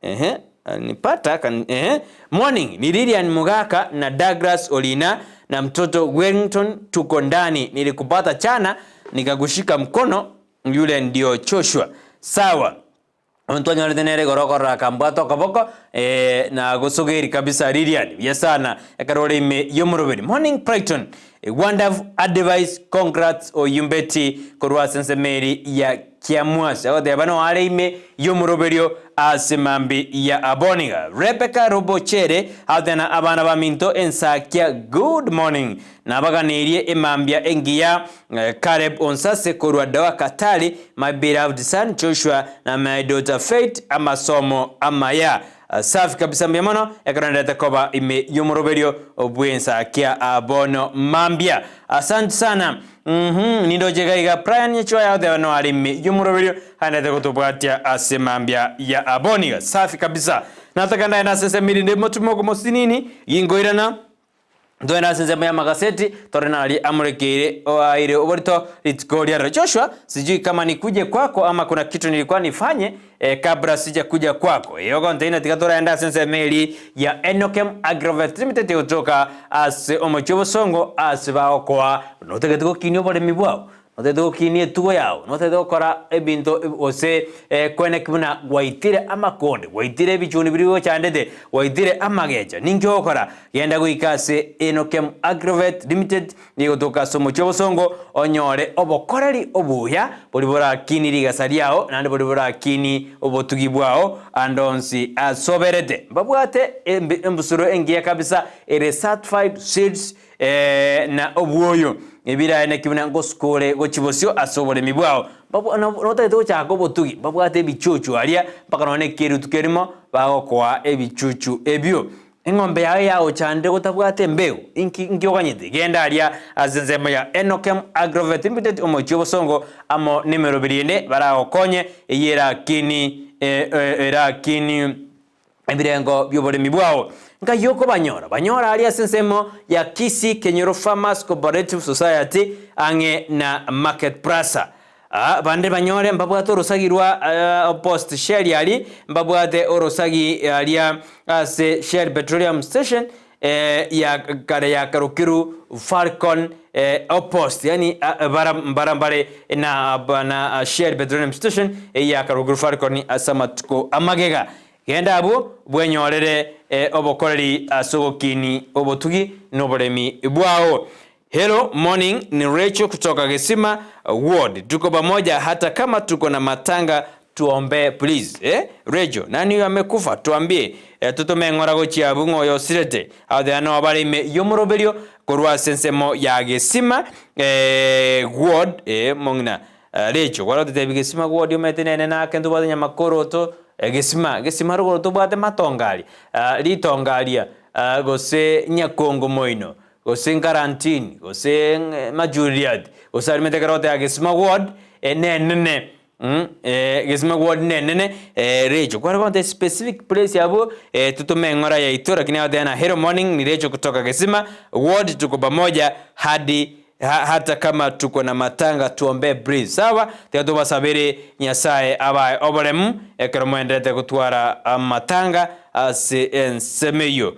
Ehe, alinipata kan, ehe. Morning, ni Lilian Mugaka na Douglas Olina na mtoto Wellington tuko ndani. Nilikupata chana nikakushika mkono, yule ndio Joshua. Sawa. Omonto onyorete nere igoro okorora akambwata okoboko eh, na gosogeri kabisa Lilian. Buya sana ekero ore ime y'omoroberi. Morning Brighton. Wonderful advice, congrats Oyumbeti korwa ase ensemo eri ya Kiamwasi. Agoteba no are ime y'omoroberio ase mambi ya aboniga. Rebecca Robochere agoteba abana baminto ensakia good morning. Nabaganeirie emambia engiya Caleb Onsase korwa Doha Katari, my beloved son Joshua na my daughter Faith amasomo amaya. Safi kabisa mbuya mono ekero nderete koba ime y'omoroberio bw'ensakia bono mambia. Asante sana. Uhum, nindoche iga iga Brian Nyachoya agoteba no are ime y'omoroberio aendete gotobwatia ase mambia ya aboniga. Safi kabisa. Nataka ndaende ase ensemo erinde motume okomosinini ginkoirana Ntogende ase ensemo y'amagaseti, tore naria amorekeire oaire oborito rituko ria rero. Joshua, sijui kama nikuje kwako ama kuna kitu nilikuwa nifanye eh, kabla sijakuja kwako. Eyo ogontebia tiga toraende ase ensemo eri ya Enokem Agrovet Limited egotoka ase omochie obosongo ase bagokoa notagete gokinia oboremi bwao. Notagete gokinia etugo yao, notagete gokora ebinto gose koeneki buna gwaitire amakonde, gwaitire ebichuni biria bigochandete, gwaitire amagecha. Ninki ogokora? Genda goika ase Enokem Agrovet Limited egotoka ase omochie obosongo, onyore obokoreri obuya boria borakinie rigasa riao, naende boria borakinie obotugi bwao ande onsi ase oberete. Mbabwate embusuro engiya kabisa ere certified seeds Ee, na obwoyo, ebirae naki buna ngosukore gochia bosio ase oboremi bwao. Notagete gochaka obotugi, mbabwate ebichuchu aria, mpaka nonya nekerutu kerimo bagokoa ebichuchu ebio. Eng'ombe yao yagochandire gotabwate embeo, inki inki oganyete? Genda aria ase ensemo ya Enokem Agrovet Limited omochie obosongo amo nemeroberi ende baragokonye eyio erakini erakini ebirengo bi'oboremi bwao. Nkai okobanyora? Banyore aria ase ensemo ya Kisii Kenyoro Farmers Cooperative Society ang'e na Market Plaza. Aa, bande banyore mbabwate orosagi rwa Post Shell aria, mbabwate orosagi aria ase Shell Petroleum Station ya kare ya Karukiru Falcon Opost, yaani bara mbara mbare na na Shell Petroleum Station eyio ya Karukiru Falcon ase amatuko amagega. Genda abwo bwenyorere obokoreri ase ogokini obotugi na oboremi bwao. Hello morning ni Rachel kutoka Gesima ward tuko pamoja hata kama tuko na matanga tuombe please eh Rachel nani huyo amekufa tuambie eh, totome eng'ora gochia abwo ng'a oyo osirete agotebi noo bare ime y'omoroberio korwa ase ensemo ya Gesima eh, ward eh, mong'ina eh, Rachel kware gototebi Gesima ward omanyete nene nake ntobwate nyamakoroto eh, Gesima Gesima rogoro tobwate matongo aria ah, ritongo aria ah, gose Nyakongo moino gose Nkarantini, gose Majuliati, gose arimete ekero goteba Gesima ward nenene Gesima ward nenene Recho. Kware gonte specific place abwo totome eng'ora yaito lakini agoteba na hello morning ni Recho kutoka Gesima ward tuko pamoja hadi hata kama tuko na matanga tuombe please. Sawa tiga tobasabere Nyasaye abae oboremu ekero moenderete gotwara amatanga ase ensemo eyio.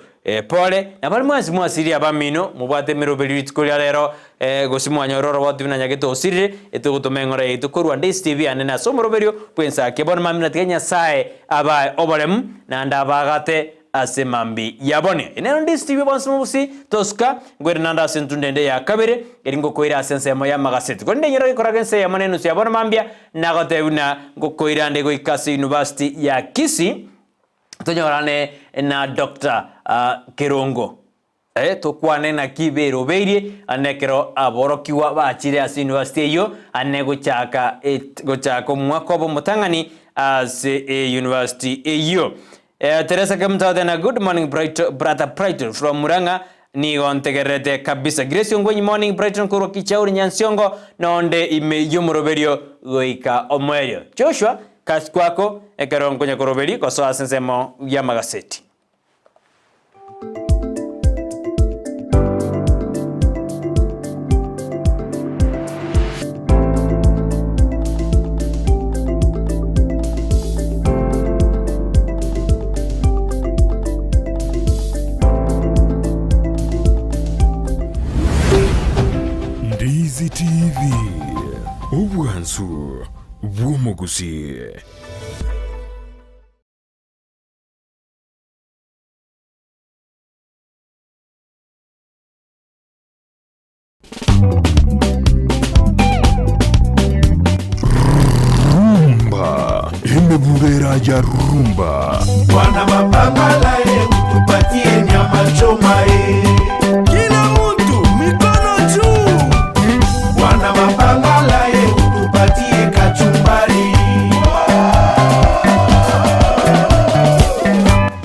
Pole, na baria mwensi mwasirie abamino, mobwate emeroberio rituko ria rero, gose mwanyora oroboti buna nyagete osirire, etogotoma eng'ora yaito korwa nde ase ebiane ase omoroberio bw'ensake. Bono mambia tiga Nyasae abae oboremu, naende abaagate ase mambia ya bono. Eye nero nde ase bonsi mobusi tosuka, nkoire naende ase entunda ende ya kabere, eri ngokoira ase ensemo y'amagaseti. Korende inyora gekoraga ense eyemo na enusu ya bono mambia, nagotebia buna ngokoira nde goika ase university ya Kisii, Tonyorane na Doctor Kerongo tokwane naki berobeirie ande ekero aborokigwa bachire ase university eyio ane gochaka gochaka omwaka obo omotang'ani ase university eyio. Teresa Kemunto na good morning Bright, brother Brighton from Murang'a nigo ntegererete kabisa. Grace Ongwenyi morning Brighton korwa Kichauri Nyansiongo nonde ime y'omoroberio goika omoerio. Joshua Kasi kwako ekero nkonya koroberi gosoa ase ensemo y'amagaseti. Ndizi TV, obwansu bw'omogusi. Rumba, emebubera ya rumba. Bwana mapambala ye utupatie nyama choma ye. Kila mtu mikono juu. Bwana mapambala ye utupatie kachumbari.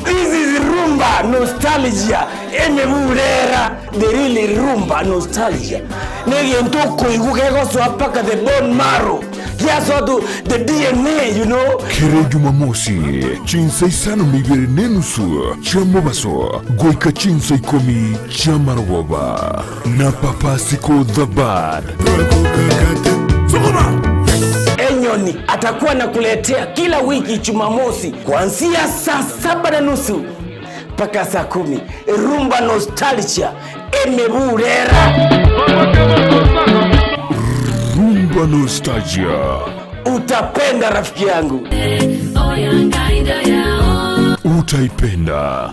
This is rumba nostalgia emebulera the real rumba nostalgia negento okoigwa kegosoa mpaka the bone marrow giasoa to the DNA you know. Kera Jumamosi, chinsa isano na ibere na enusu chia mobaso goika chinsa ikomi chi'amarogoba na Papa Siko the Bad. Enyoni atakuwa nakuletea kila wiki Jumamosi kuanzia saa 7:30 mpaka saa 10 Rumba Nostalgia emeburera. Rumba Nostalgia. Utapenda rafiki yangu. Utaipenda.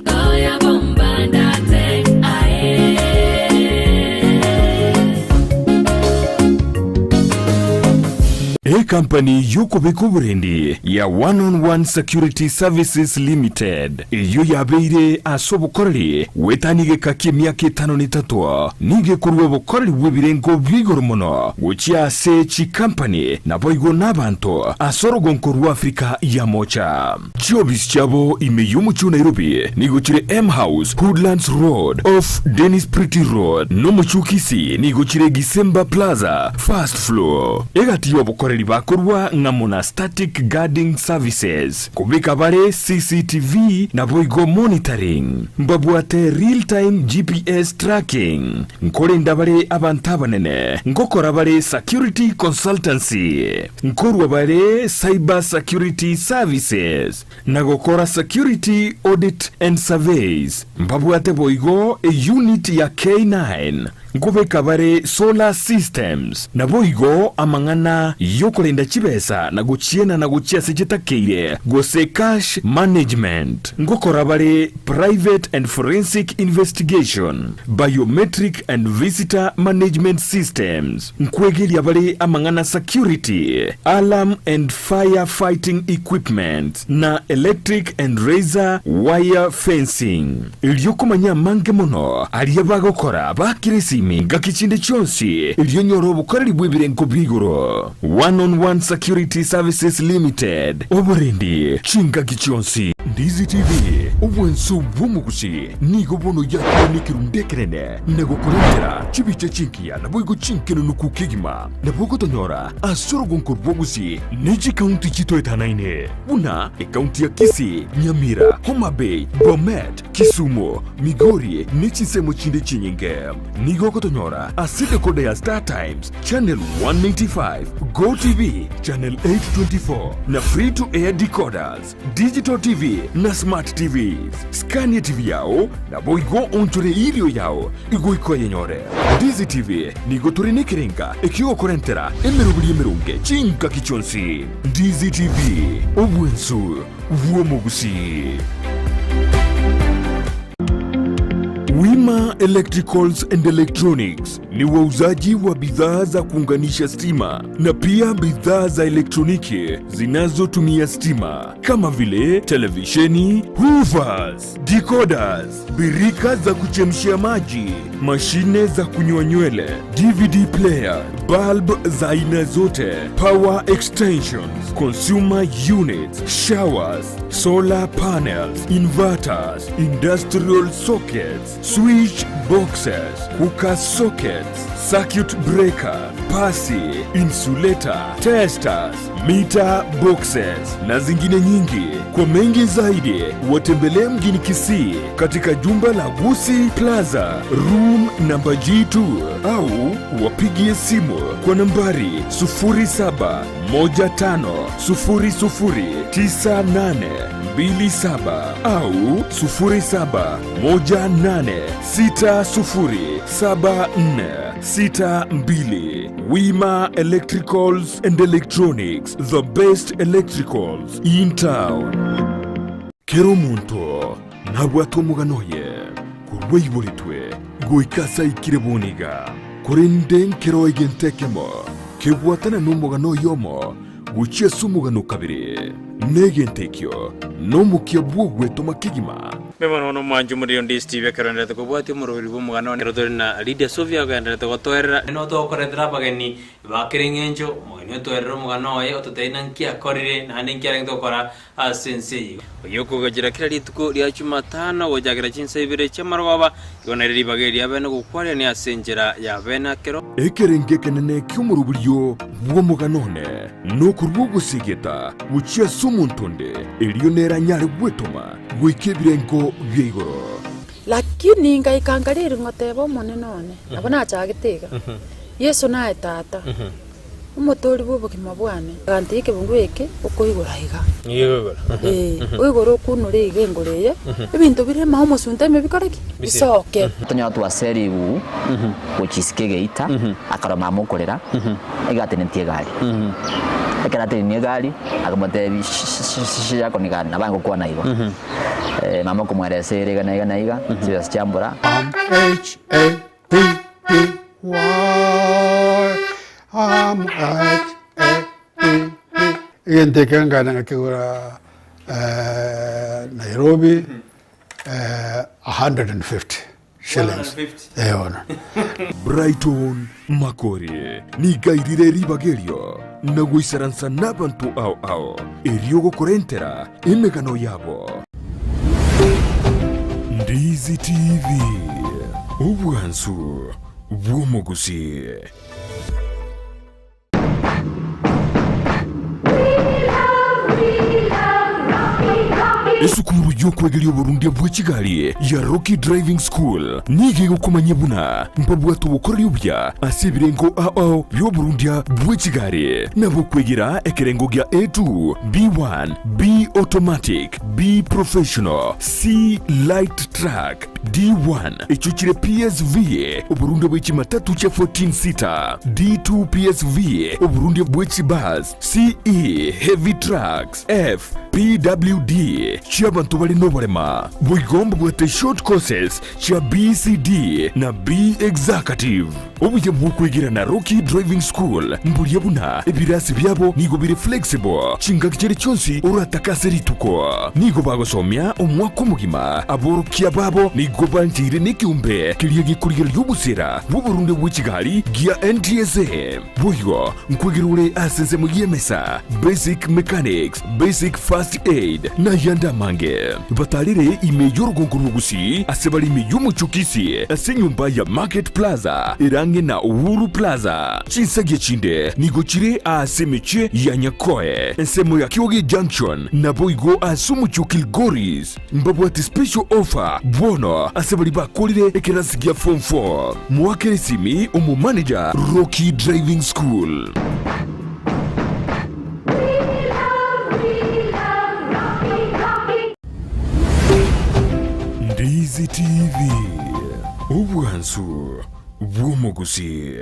Ekampani y'okobeka oborendi ya One on One Security Services Limited, eyio yabeire ase obokoreri goetania egeka ki'emiaka etano na etato, nigo ekorua obokoreri bw'ebirengo bia igoro mono gochia ase chikampani naboigo nabanto ase orogonko rwa Africa ya Mocha. Chiofisi chiabo ime y'omochie o Nairobi nigo chire M House, Hoodlands Road, off Dennis Pretty Road, na omochie o Kisii nigo chire Gisemba Plaza, First Floor. Egati y'obokoreri bakorua ng'amo na Static Guarding Services, kobeka bare CCTV naboigo monitoring. Mbabwate real time GPS tracking. Nkorenda bare abanto abanene, ngokora bare security consultancy. Nkorua bare cyber security services na gokora security audit and surveys. Mbabwate boigo e unit ya K9. Nkobeka bare solar systems naboigo amang'ana yokorenda chibesa na gochienana gochia ase chitakeire gose cash management. Ngokora bare private and forensic investigation, biometric and visitor management systems. Nkwegeria bare amang'ana security, alarm and fire fighting equipment, na electric and razor wire fencing. Erio komanya amange mono aria bagokora bakire esimi ngaki chinde chionsi erio onyore obokoreri bw'ebirengo bia igoro. One on One Security Services Limited, oborendi chingaki chionsi. Ndizi TV, obwansu bw'omogusi nigo bono yakire nekerundu ekenene na gokorentera chibicha chingiya Naboigo chinkenenuku kegima nabo ogotonyora ase orogonko rw'Ogusii ne chikaunti chitoetanaine, buna ekaunti ya Kisii, Nyamira, Homa Bay, Bomet, Kisumu, Migori ne chinsemo chinde chinyinge. Nigo ogotonyora ase decoder ya Star Times, Channel 195, Go TV, Channel 824 na Free to Air decoders, Digital TV na Smart TVs. Skania TV yao naboigo onchore erio yao igoika oyenyore. Ndizi TV nigo tore nekerenga ekiogokorentera emeroberi emeronge chingaki chionsi. Ndizi TV, obwensu bw'omogusii. Wima Electricals and Electronics ni wauzaji wa bidhaa za kuunganisha stima na pia bidhaa za elektroniki zinazotumia stima kama vile televisheni, hoovers, decoders, birika za kuchemshia maji, mashine za kunyoa nywele, DVD player, bulb za aina zote, power extensions, consumer units, showers, solar panels, inverters, industrial sockets, switch boxes, cooker sockets, circuit breaker, pasi, insulator, testers, meter boxes na zingine nyingi. Kwa mengi zaidi watembelee mjini Kisii katika jumba la Gusii Plaza room namba G2 au wapigie simu kwa nambari 0715009827 au 0718607462. Wima Electricals and Electronics, the best electricals in town. Kera omonto nabwate omogano oye korwa aiboretwe goika ase aikire boniga, korende nkero egento ekemo kebwatana nomogano oyomo gochia ase omogano kabere, na egento ekio nomokia bw'ogwetoma kegima. Mbuya mono bono omwanchi omoriri onde Steve ekero oenderete kobwatia omoroberi bw'omogano one ekero tore na Lydia Sofia ogenderete gotoerera. Nigo togokoretera abageni ba kera eng'encho, omogeni otoerere omogano oye ototebie naki akorire naende nki arenge gokora ase ense eye. Oyio okogachera kera rituko ria Jumatano gochakera chinsa ibere chi'amarogoba, igo nere ribaga eri riabene gokwarerania ase enchera ya bene akero. Ekerengo ekenene ki'omoroberio bw'omogano one nokorua ogosegeta gochia ase omonto onde, erio nere anyare gwetoma goika ebirengo bia igoro. Lakini ngaika nkareri ngoteba Omonene one, nabo nachagete iga, Yeso naye Tata, Omotoori bw'obogima bwane. Agantebi ekebungo eke okoigora iga. Ee, oigore okunure iga engoro eye, ebinto bire ime omosunte ime bikore ki? Bisoke. Tonyora twase rigugu gochia isiko egeita, akarora mama okorera, iga atenetie egari. Ekero atenenie egari, akamotebia shi yako ni gani? Nabo agokwana igo. Mama okomweresa ere iga na iga na iga, chibesa chiambora. M H A P P Y M H A P. Egento eke nkagenda ngakegora Nairobi a hundred and fifty shillings. Eh bono. Brighton Makori nigo airire ribaga erio na goisaransa nabanto ao ao, erio gokorentera emegano yabo. Ndizi TV, obwansu bw'omogusii. Esukuru y'okwegeria oborundia bwe chigari ya Rocky Driving School nigo egokomanyia buna mbabwate obokoreri obuya ase ebirengo ao ao bi'oborundia bwe chigari. Nabo okwegera ekerengo gia A2, B1, B Automatic, B Professional, C Light Truck, D1, echio chire PSV, oborundia bwe chimatatu chia 14 seater, D2 PSV, oborundia bwe chibus, CE, heavy trucks, F, PWD, chi'abanto bare noborema. Boigo mbabwate short courses chia BCD na B Executive. Obuya bw'okwegera na Rocky Driving School mboria buna ebirasi biabo nigo bire flexible chingaki chiria chionsi oratake ase rituko. Nigo bagosomia omwaka omogima. Aborokia babo nigo bancheire nekeombe keria gekorigereria obosera bw'oborunde bwe chigari gia NTSA. Boigo nkwegera ore ase ensemo y'emesa, basic mechanics, basic first aid, na ayande amange. Batarere ime y'orogongo rw'Ogusii ase bare ime y'omochie o Kisii ase enyomba ya Market Plaza ere ang'e na Uhuru Plaza. Chinsagia chinde nigo chire aase emechie ya Nyakoe, ensemo ya Kioge Junction, naboigo ase omochie o Kilgoris. Mbabwate special offer bono ase baria bakorire ekerasi gia form 4. Moakere esimi omomanager Rocky Driving School. Ndizi TV, obwansu bw'omogusii.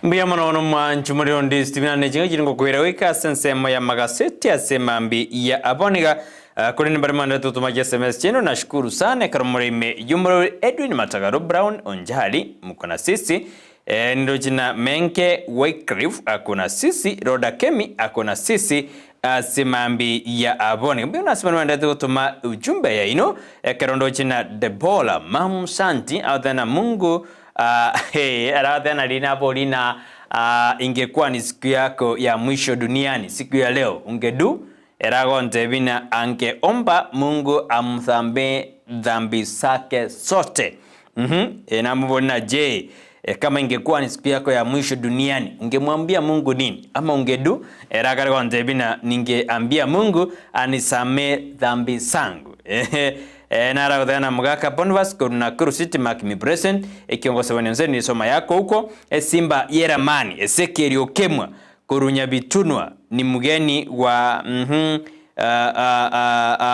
Mbuya mono bono mwanchu muri onde Stephen ane chinga chiri ngokwira goika ase ensemo ya magaseti ase mambi ya aboniga Ah, korende mbare mwandete gotoma chiSMS chiaino nashukuru sana ekero more ime y'omorweri Edwin Matagaro Brown Onjali mukona sisi eh, nindoche na Menke Wycliffe akona sisi Roda Kemi akona sisi ase mambi ya abone mbuya nase bari mwandete gotoma ujumbe yaino ekero ndoche na Debola Mam Santi agotebi na Mungu ah, hey, aragotebi na rina abori na ah, ingekuwa ni siku yako ya mwisho duniani siku ya leo ungedu Ere agontebia ng'a angeomba Mungu amuthambe dhambi zake zote. Mhm. E, namoboria ng'a je, e, kama ingekuwa ni siku yako ya mwisho duniani, ungemwambia Mungu nini? Ama ungedu? Ere akare gontebia ng'a ningeambia Mungu anisamee dhambi zangu. Ehe. E, nara goteba na mogaka Boniface korwa Nakuru City mark me present, ekiongoso bwane nse nisoma yako huko, esimba y'eramani, Ezekiel Okemwa, Korwa Nyabitunwa ni mgeni wa mhm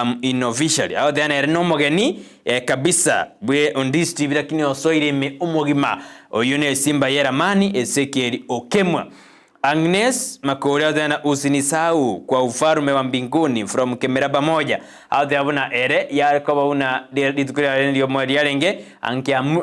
um, inofficially agotebi nere nomogeni eh, kabisa bwe ondisi TV lakini osoire ime omogima oyio ne esimba y'eramani Ezekiel Okemwa Agnes Makori agotebi na usinisahau kwa ufalume wa mbinguni from Kemeraba moja agotebi buna ere yare koba buna rituko riare riomo riarenge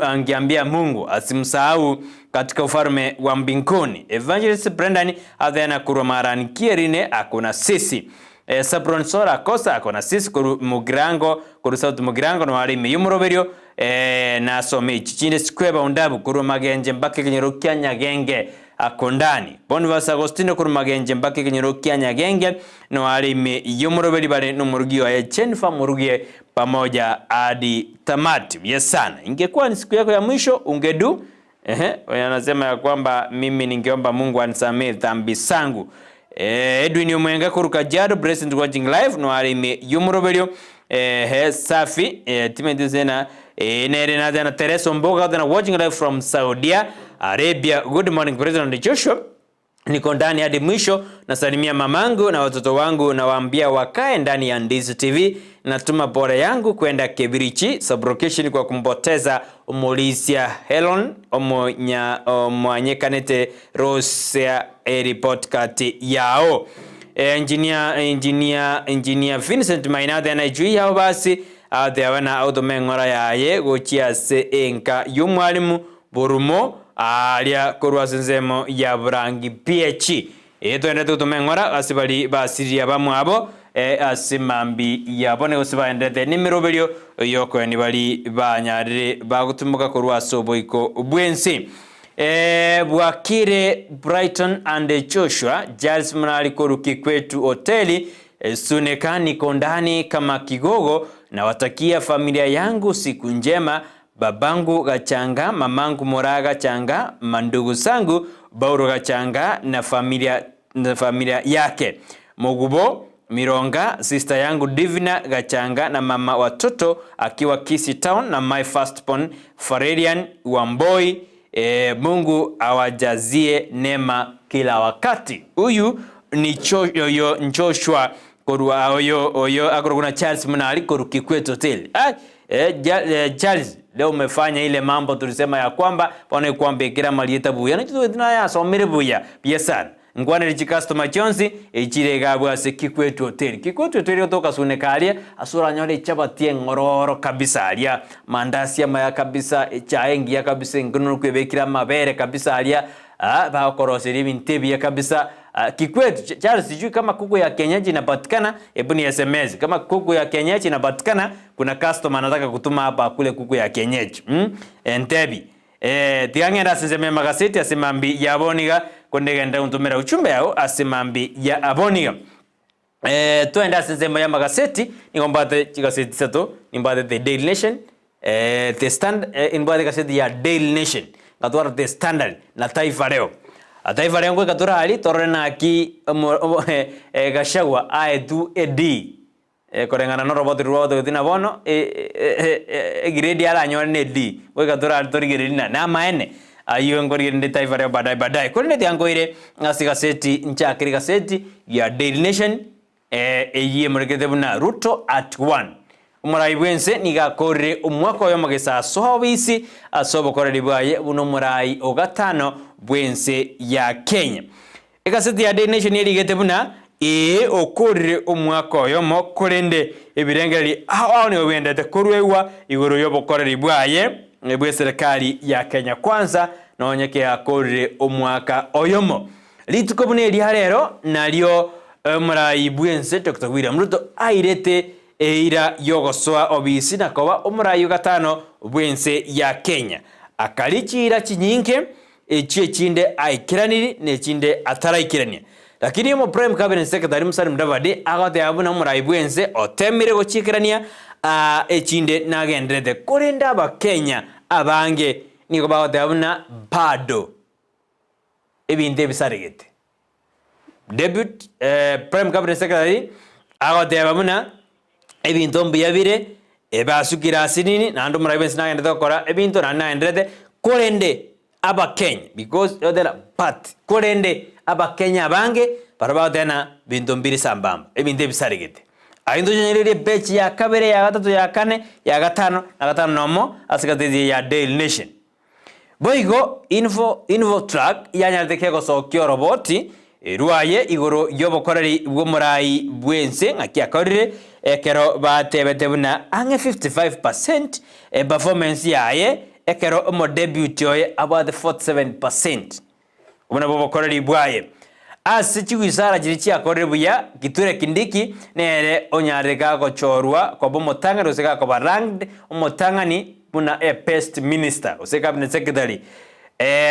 angeambia Mungu asimsahau Katika ufalume wa mbinguni. Evangelist Brendan athena korwa Marani Kierine ako na sisi. Eh, Sabron Sora Akosa ako na sisi korwa Mugirango korwa South Mugirango no are ime y'omoroberio eh, nasome echi chinde Sikweba Ondabu korwa Magenche mpaka ekenyoro kia Nyagenge ako ndani. Boniface Agostino korwa Magenche mpaka ekenyoro kia Nyagenge no are ime y'omoroberi bare nomorugi oye Jennifer Murugie pamoja hadi tamati. Yes sana. Ingekuwa ni siku yako ya mwisho ungedu Ehe, oyo anasema ya kwamba mimi ningeomba Mungu anisamee dhambi zangu. Eh, Edwin Omwenga korwa Kajiado, present watching live no are ime y'omoroberio. Ehe, safi. Eh, timeti sena eh, nere na tena Teresa Omboga tena watching live from Saudi Arabia. Good morning President Joshua. Niko ndani hadi mwisho. Nasalimia mamangu na watoto wangu, nawaambia wakae ndani ya Ndizi TV. Natuma pole yangu kwenda Kebirichi sublocation kwa kumpoteza Omorisia Helon omonya omanyekanete Rosia eripot kati yao. Engineer engineer engineer Vincent Maina ateana echui yao basi agateba na agotoma eng'ora yaye gochia ase enka y'omwalimu Borumo aaria korwa ase ensemo ya Burangi PH. Ee toenderete gotoma eng'ora ase baria basiririe abamwabo ase mambi yabo, na gose baenderete nemeroberio y'okoenia baria banyarire bagotumoka korwa ase oboiko bw'ense. Bwakire Brighton and Joshua Giles Murari korwa Kikwetu Hoteli, Suneka niko ndani kama kigogo, nawatakia familia yangu siku njema, Babangu Gachanga, mamangu Moraa Gachanga, mandugu zangu Bauro Gachanga na familia na familia yake, Mogubo Mironga, sister yangu Divina Gachanga na mama watoto akiwa Kisii town na my first born Farelian Wamboi e, Mungu awajazie neema kila wakati. Uyu ni cho, oyo Joshua korwa oyo oyo akorokwa na Charles Munari korwa Kikwete Hotel. Ai, eh, ja, eh, Charles leo umefanya ile mambo tulisema ya kwamba bono ekwambekera amarieta buya nachi togete nayasomire buya buya sana nkwanere chicustomer chionsi echire iga abwo ase Kikwete Hotel. Kikwete Hotel igo togasuneka aria ase oranyore echabati eng'ororo kabisa aria mandasi amaya kabisa echae engiya kabisa engenunu kwebekire amabere kabisa aria ah, bagokoroseria ebinto ebiya kabisa ah, Kikwete Ch Charles sijui kama kuku ya kienyeji inapatikana hebu ni sms kama kuku ya kienyeji inapatikana kuna customer anataka kutuma hapa akule kuku ya kienyeji mm? Entebi eh, tiga ng'ende ase ensemo ya magaseti ase mambi ya aboniga konde genda gontomera ujumbe yao ase mambi ya aboniga Eh, twende ase ensemo y'amagaseti, nigo mbwate chigaseti isato, nimbwate The Daily Nation, eh, The Stand, eh, nimbwate egaseti ya Daily Nation, ngatwara The Standard na Taifa Leo. Ah, Taifa Leo ngoika tore aria torore naki omo omo eh, Gachagua aetwe e D eh, koreng'ana na oroboti rwa otogeti na bono e- e- e- egrade aranyore ne D. Goika tore aria torigererie na namaene ayio nkorigereria Taifa Leo baadaye baadaye. Korende tiga nkoire ase egaseti nchakere egaseti ya Daily Nation eh, eyio emorekete buna Ruto at one. Omorai bw'ense nigo akorire omwaka oyomo gesa asoa obisi ase obokoreri bwaye buna omorai o gatano bw'ense ya Kenya. Egaseti ya Daily Nation erigete buna, Ee, okorire omwaka oyomo, korende ebirengererio ao ao nigo bigendererete koruegwa igoro y'obokoreri bwaye bw'eserekari ya Kenya Kwanza nonye keakorire omwaka oyomo. Rituko buna eria rero nario omorai bw'ense Doctor William Ruto airete eira y'ogosoa obisi na koba omorai o gatano bw'ense ya Kenya. Akaria chiira chinyinge Echio echinde aikeranirie na echinde ataraikerania. Lakini omo Prime Cabinet Secretary Musalia Mudavadi agoteba buna omorai bwense otemire gochiikerania aa echinde nagenderete korende abakenya abange nigo bagoteba buna bado ebinto ebisaregete. Deputy Prime Cabinet Secretary agoteba buna ebinto mbuya bire, ebasukire ase nini, naende omorai bwensi nagenderete gokora ebinto naende nagenderete, korende abakenya because oteba but korende abakenya abange baria bagoteba ng'a binto mbire sambamba, ebinto ebisaregete. Aye ntochonyererie epeji ya kabere, ya gatato, ya kane, ya gatano, na gatano nomo ase egazeti eye ya Daily Nation. Boigo Info Infotrack yanyarete kegosokia oroboti rwaye igoro y'obokoreri bw'omorai bw'ense ng'aki akorire ekero batebete buna ang'e 55% performance yaye ekero omodebuty oye abwate 47%. Obwo nabwo obokoreri bwaye. Ase chigwisara chiria chiakorire buya, Kithure Kindiki nere onyarire gagochorwa koba omotang'ani gose gakoba ranked omotang'ani buna e best minister gose cabinet secretary.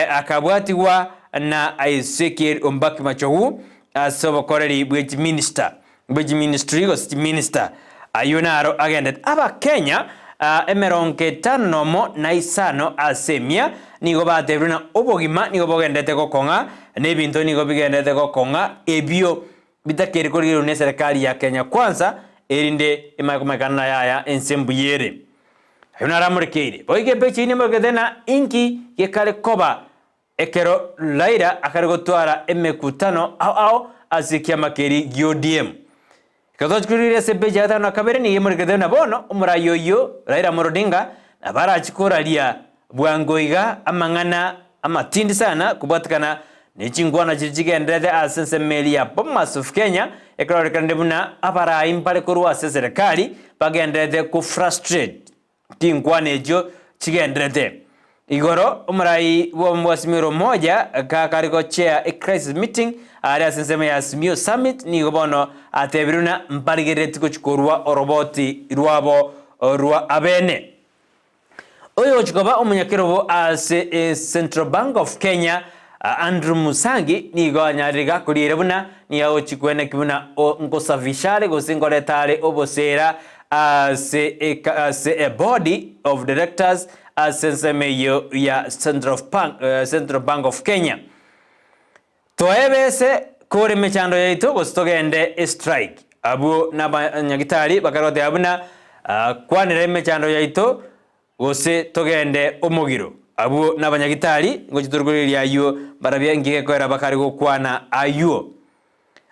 Akabwatigwa na Ezekiel Ombaki Machogu ase obokoreri bwe chiminister bwe chiministry gose chiminister. Ayio naro agendete. Abakenya emerongo etano nomo na isano ase emia nigo batebire ng'a obogima nigo bogenderete gokong'a, na ebinto nigo bigenderete gokong'a, ebio bitakeire korigererwa neserekari ya Kenya Kwanza, erinde emanye komaikana na yaya ense mbuya ere. Ayio naro amorekeire. Boigo epeji eyio nemorekete ng'a inki gekare koba Ekero Raila akare gotwara emekutano ao ao ase ekiama keria gi'ODM. Ekero twachikorigereria ase epeji ya gatano na kabere nigo emorekete buna bono omorai oyio Raila Amolo Odinga nabo arachie koraria. Bwango iga amang'ana amatindi sana kobwatekana ne chinkwana chiria chigendererete ase ensemo eria ya Bomas of Kenya, ekerorekanire buna abarai mbare korwa ase eserekari bagendererete ko frustrate chinkwana echio chigendererete. Igoro omorai bw'obomo bwa Azimio la Umoja gakare go chair e crisis meeting aria ase ensemo ya Azimio Summit nigo bono atebire buna mbarigerereti gochia korwa oroboti rwabo rwa abene. Oyogochia koba omonyakerogo ase e Central Bank of Kenya Andrew Musangi nigo anyarire gakoriera buna nigo agochia kweneki buna nkosafisha are gose nkoreta are obosera ase ase e board of directors ase ensemo eyio ya Central Bank, Central Bank of Kenya. Toebese kore emechando yaito gose togende estrike. Abwo nabanyagitari bakare goteba buna, Kwanera emechando yaito gose togende omogiro. Abwo nabanyagitari ngochia torikorigereria ayio barabia inki gekoera bakare gokwana ayio.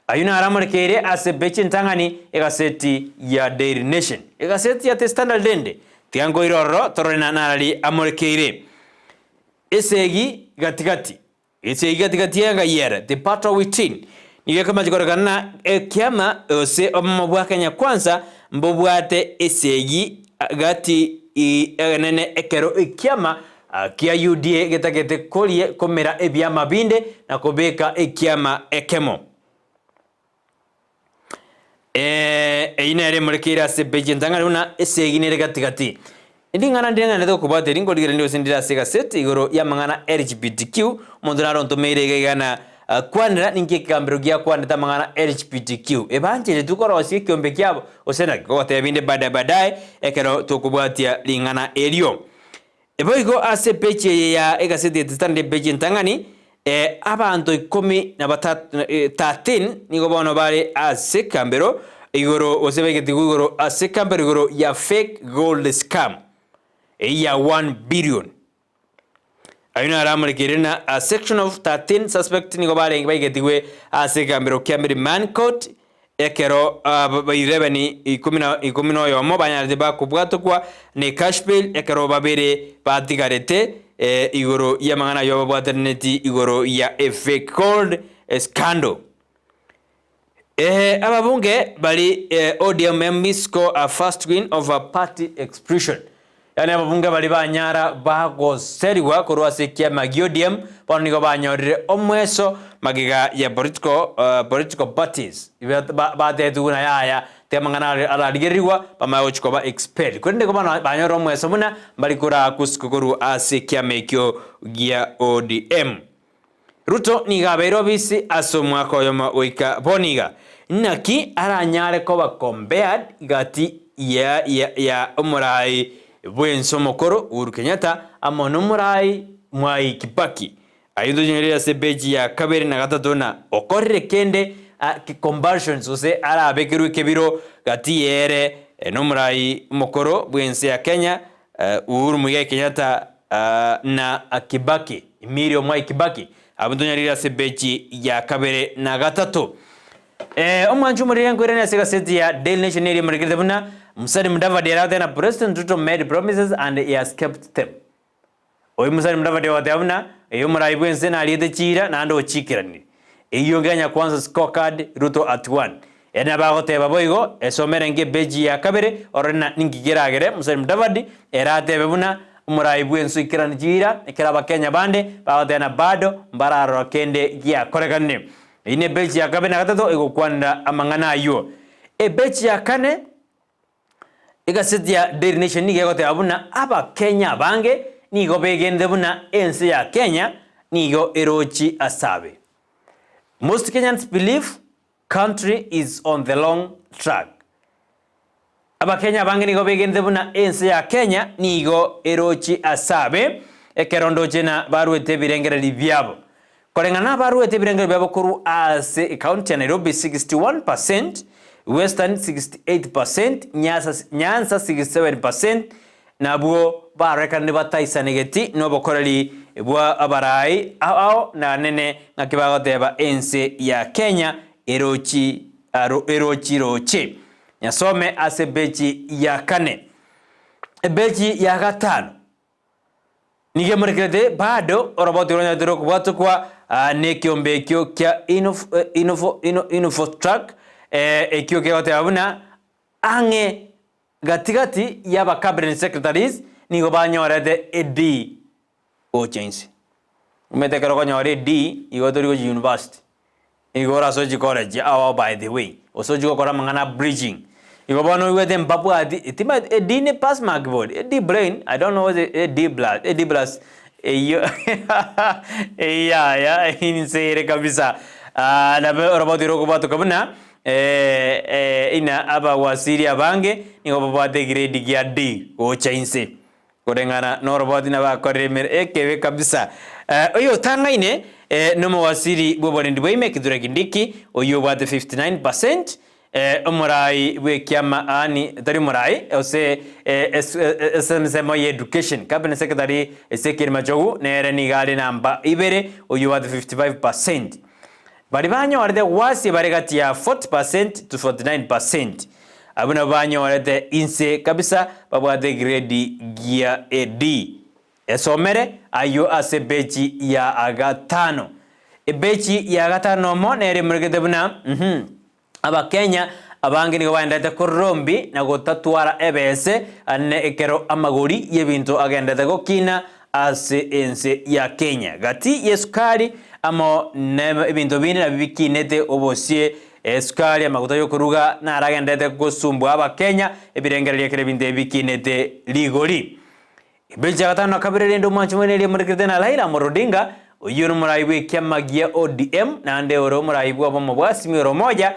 Ayio naro amorekeire ase epeji entang'ani egaseti ya Daily Nation. Egaseti ya The Standard rende tiga nkoire ororo torore narari amorekeire. Esegi gati gati. Esegi gati gati y'engai ere, the battle within, nigo ekomacha korekana na ekiama gose obomo bwa Kenya Kwanza mbobwate esegi gati enene ekero ekiama kia UDA getagete korie komera ebiama binde na kobeka ekiama ekemo. Eyio nere emorekeire ase epeji entang'ani buna esegi nere gati gati. Ring'ana ndire ng'anete gokobwatia eri nkorigereria gose ndire ase egaseti igoro y'amang'ana LGBTQ, omonto nare ontomeire iga iga na kwanera ninki ekegambero giakwanete amang'ana LGBTQ. Ebancheretwe korosia ekiombe kiabo gose naki? Ngogotebia binde baadaye baadaye ekero tokobwatia ring'ana erio. Boigo ase epeji eye ya egaseti ya The Standard epeji entang'ani, abanto ikomi na batato, 13 nigo bono bare ase ekambero igoro gose baigetigwe igoro ase ekambero igoro ya fake gold scam eyio ya 1 billion. Ayio naro amorekeire na a section of 13 suspect nigo barenge baigetigwe ase ekambero kia Milimani Court Ekero aba 11 ikomi na ikomi na oyomo banyarete bakobwatokwa ne cash bail, ekero babere batigarete igoro y'amang'ana ayio babwataneti igoro ya a fake gold scandal. Ababunge bari ODM MPs score a first win over party expulsion. Yaani ababunge baria banyara bagoserigwa korwa ase ekiama gia ODM bono nigo banyorire omweso magega ya political political parties batetigwe buna yaya tiga amang'ana ararigererigwa bamanye gochia koba expelled. Korende nigo bono banyorire omweso buna mbari korakuswa korwa ase ekiama ekio gia ODM. Ruto nigo abeire obisi ase omwaka oyomo goika bono iga. Naki aranyare koba compared gati ya ya omorai bwense omokoro Uhuru Kenyatta amo nomorai Mwai Kibaki. Ayio tonyorire ase page ya kabere na gatato na okorire kende comparisons gose arabekerwe ekebiro gati yere nomorai omokoro bwense ya Kenya Uhuru Muigai Kenyatta na Kibaki, Emilio Mwai Kibaki, abwo ntonyarire ase epeji ya kabere na gatato. Omwancho omoriri nkoirane ase egaseti ya Daily Nation eria emorekerete buna Musalia Mudavadi aragoteba na President Ruto made promises and he has kept them. Oyo Musalia Mudavadi ogoteba buna eyo omorai bwense nariete chiira naende ochiikeranire. Eyio Kenya Kwanza scorecard Ruto at one. Ere nabo agoteba boigo, esomere enke epeji ya kabere orore na ninki keragere Musalia Mudavadi ere atebe buna omorai bwense oikerani chiira ekero abakenya bande bagoteba na bado mbararora kende giakorekanire. Eyio ne epeji ya kabere na gatato egokwanera amang'ana ayio. Epeji ya kane egaseti ya Daily Nation nigo egoteba buna abakenya abange nigo begenete buna ense ya Kenya nigo erochi ase abe. Most Kenyans believe Country is on the long track. Abakenya abange nigo begenete buna ense ya Kenya nigo erochi ase abe ekero ndoche na baruete ebirengererio biabo. Koreng'ana na abaruete ebirengererio biabo korwa ase ecounty ya Nairobi 61%, Western 68%, Nyasa Nyanza 67%, Nabwo barorekanire bataisanegeti nobokoreri bwa abarai ao na anene ng'aki bagoteba ense ya Kenya erochi erochi roche. Nyasome ase ebechi ya kane. Ebechi ya gatano. Nigo emorekerete bado oroboti ronyarete rokobwatokwa nekeombe ekio kia Infotrak, ekio kegoteba buna ang'e gati gati y'aba cabinet secretaries nigo banyorete e D gocha inse. Omanyete ekero okonyora e D igo tori gochia university. Igo orasoe chicollege ao by the way, gose ochie gokora amang'ana a bridging. Igo bono oigwete mbabwati timanyeti a D ne pass mark bori, a D brain, I don't know whether a D plus, a D plus eyio eyio yaya inse ere kabisa. Nabo oroboti rokobwatoka buna ina abawasiri abange nigo babwate egrade gia D gocha inse. Koreng'ana noroboti nabakorire emere ekebe kabisa. Oyotang'aine nomowasiri bw'oborendi bwa ime Kithure Kindiki, oyio obwate 59 percent, omorai bw'ekiama aani tari omorai ose ensemo ya education cabinet secretary Ezekiel Machogu nere nigo are namba ibere oyio obwate 55 percent. Baria banyorete gwasia bare gati ya 40 percent to 49 percent. Abwo nabwo banyorete inse kabisa babwate egredi gia A D. Esomere ayio ase ebechi ya gatano. Ebechi ya gatano nomo nere emorekete buna uhum Abakenya abange nigo baenderete kororombi na gotatwara ebese ane ekero amagori y'ebinto agenderete gokina ase ense ya Kenya. Gati y'esukari amo nebinto binde nabio bikinete obosie Esukari, amaguta y'okoruga naragenderete gosumbua Abakenya ebirengererio ekero ebinto ebi bikinete rigori. Ebeji ya gatano na kabere rende omwanchi mwene eria emorekerete na Raila Amolo Odinga, oyio nomorai bw'ekiama gia ODM naende ore omorai bw'obomo bwa Azimio la Umoja,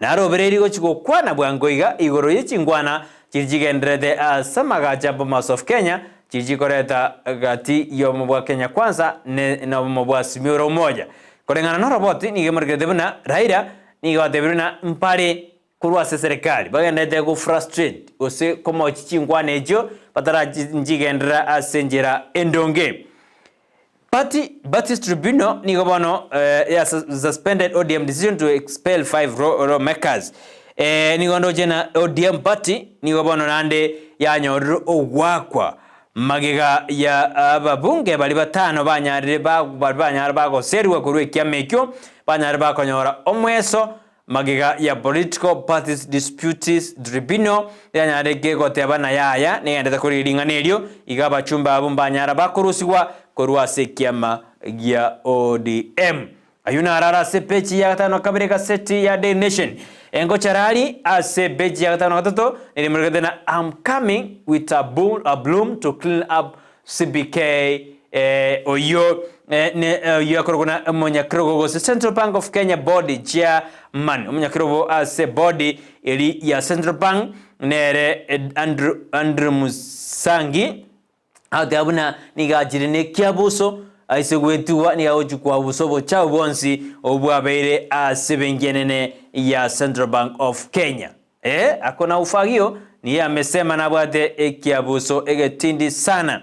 narobereirie gochia gokwana bwango iga igoro ye chingwana chiria chigendererete ase amagacho a Bomas of Kenya chiria chikoreta gati y'obomo bwa Kenya Kwanza ne nobomo bwa Azimio la Umoja. Koreng'ana noroboti nigo emorekerete buna Raila nigo atebire buna mpare korwa ase eserekari bagenderete go frustrate gose komochia chinkwana echio batarachigenderera ase enchera endonge. Party Baptist Tribunal nigo bono ya suspended ODM decision to expel 5 lawmakers. Nigo ndoche na ODM party nigo bono naende yanyorire ogwakwa Magega ya ababunge baria batano banyarire baria banyare bagoserigwa korwa ekiama ekio, banyare bakonyora omweso magega ya Political Parties Disputes Tribunal yanyare goteba na yaya negenderete korigia ring'ana erio, iga abachumbe abwo mbanyara bakorusigwa korwa ase ekiama gia ODM. Ayio naro are ase epeji ya gatano na kabere egaseti ya Daily Nation. Engochara aria ase epeji ya gatano na gatato nerimorigete na I'm coming with a, boom, a bloom to clean up CBK eh, oyio eh, ne oyio akorokwa na omonyakerogo gose Central Bank of Kenya Board Chairman omonyakerogo ase board eri ya Central Bank nere eh, Andrew, Andrew Musangi Agateba buna nigo achire nekiabuso, aise gwetigwa nigo agochia koabusa obochao bwonsi obwo bwabeire ase ebenki enene ya Central Bank of Kenya. Ee, ako na ufagio niye amesema nabwate ekiabuso egetindi sana.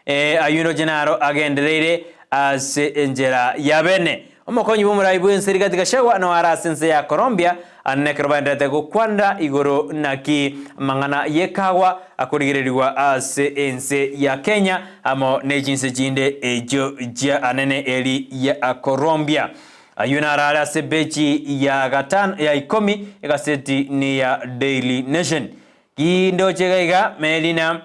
Ee, ayio ndoche naro agendereire ase enchera ya bene. Omokonyi bw'omorai bw'ense Rigathi Gachagua nao are ase ense ya Colombia ande nekero baenderete gokwanera igoro naki amang'ana y'ekagwa akorigererigwa ase ense ya Kenya amo ne chinse chinde echio chia anene eri ya Colombia. Ayio naro are ase epeji ya gatano ya ikomi egaseti neya Daily Nation. Ki ndoche iga iga Melina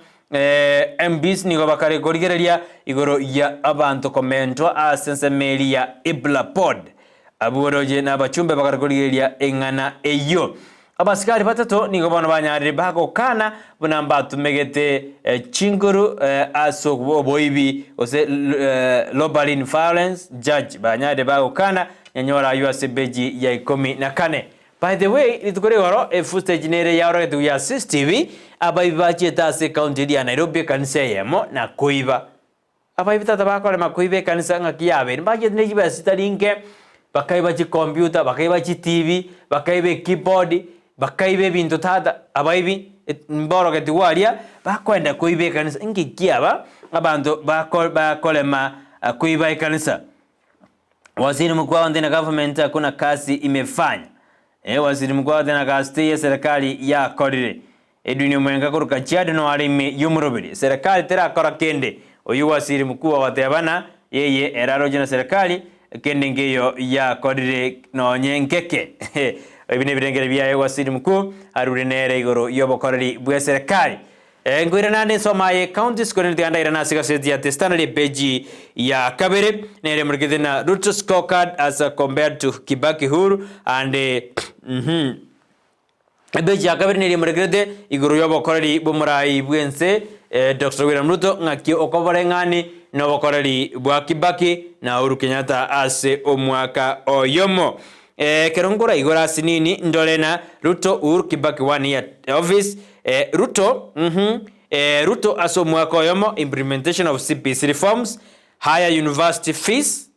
MPs nigo bakare korigereria igoro ya abanto komentwa ase ensemo eria ya Iblapod. Abwo oroche na abachumbe bakare korigereria eng'ana eyio. Abasikari batato nigo bono banyarire bagokana buna mbatumegete chinguru ase oboibi gose robbery in violence judge banyarire bagokana nyanyora ayio ase epeji ya ikomi na kane. By the way, rituko rigoro efootage nere yaorogetigwe ya CCTV, abaibi bachiete ase ecounty eria ya Nairobi ekanisa eyemo na koiba. Abaibi tata bakorema koiba ekanisa ng'aki yabeire, mbachiete ne chibesa chitari nke, bakaiba chicomputer, bakaiba chiTV, bakaiba ekeyboard, bakaiba ebinto tata, abaibi mborogetigwe aria, bakoenda koiba ekanisa. Inki kiaba abanto bako bakorema koiba ekanisa? Waziri mkuu aonde na government hakuna kazi imefanya. Eh, waziri mkuu aonde na kazi teiyo eserekari yakorire. Edwin Omwenga korwa Kajiado no are ime y'omoroberi. Eserekari terakora kende. Oyio Waziri Mkuu agotebana yeye ere aroche na serikali kende nkeiyo yakorire nonye nkeke. Ebi nebirengererio biaye Waziri Mkuu arure nere igoro yobokoreri bweserikali. Nkoirana ande ensemo aye counties korende tiga ndairane ase egaseti ya The Standard epeji ya kabere nere emorikete na Ruto scorecard as compared to Kibaki Uhuru and uhmm epeji ya kabere nere emorekerete igoro y'obokoreri bw'omorai bw'ense Doctor William Ruto ng'aki okoboreng'ani nobokoreri bwa Kibaki na Uhuru Kenyatta ase omwaka oyomo. Ekero nkoraigore ase nini ndore na Ruto Uhuru Kibaki one year office Ruto uhmm Ruto ase omwaka oyomo implementation of CBC reforms, higher university fees,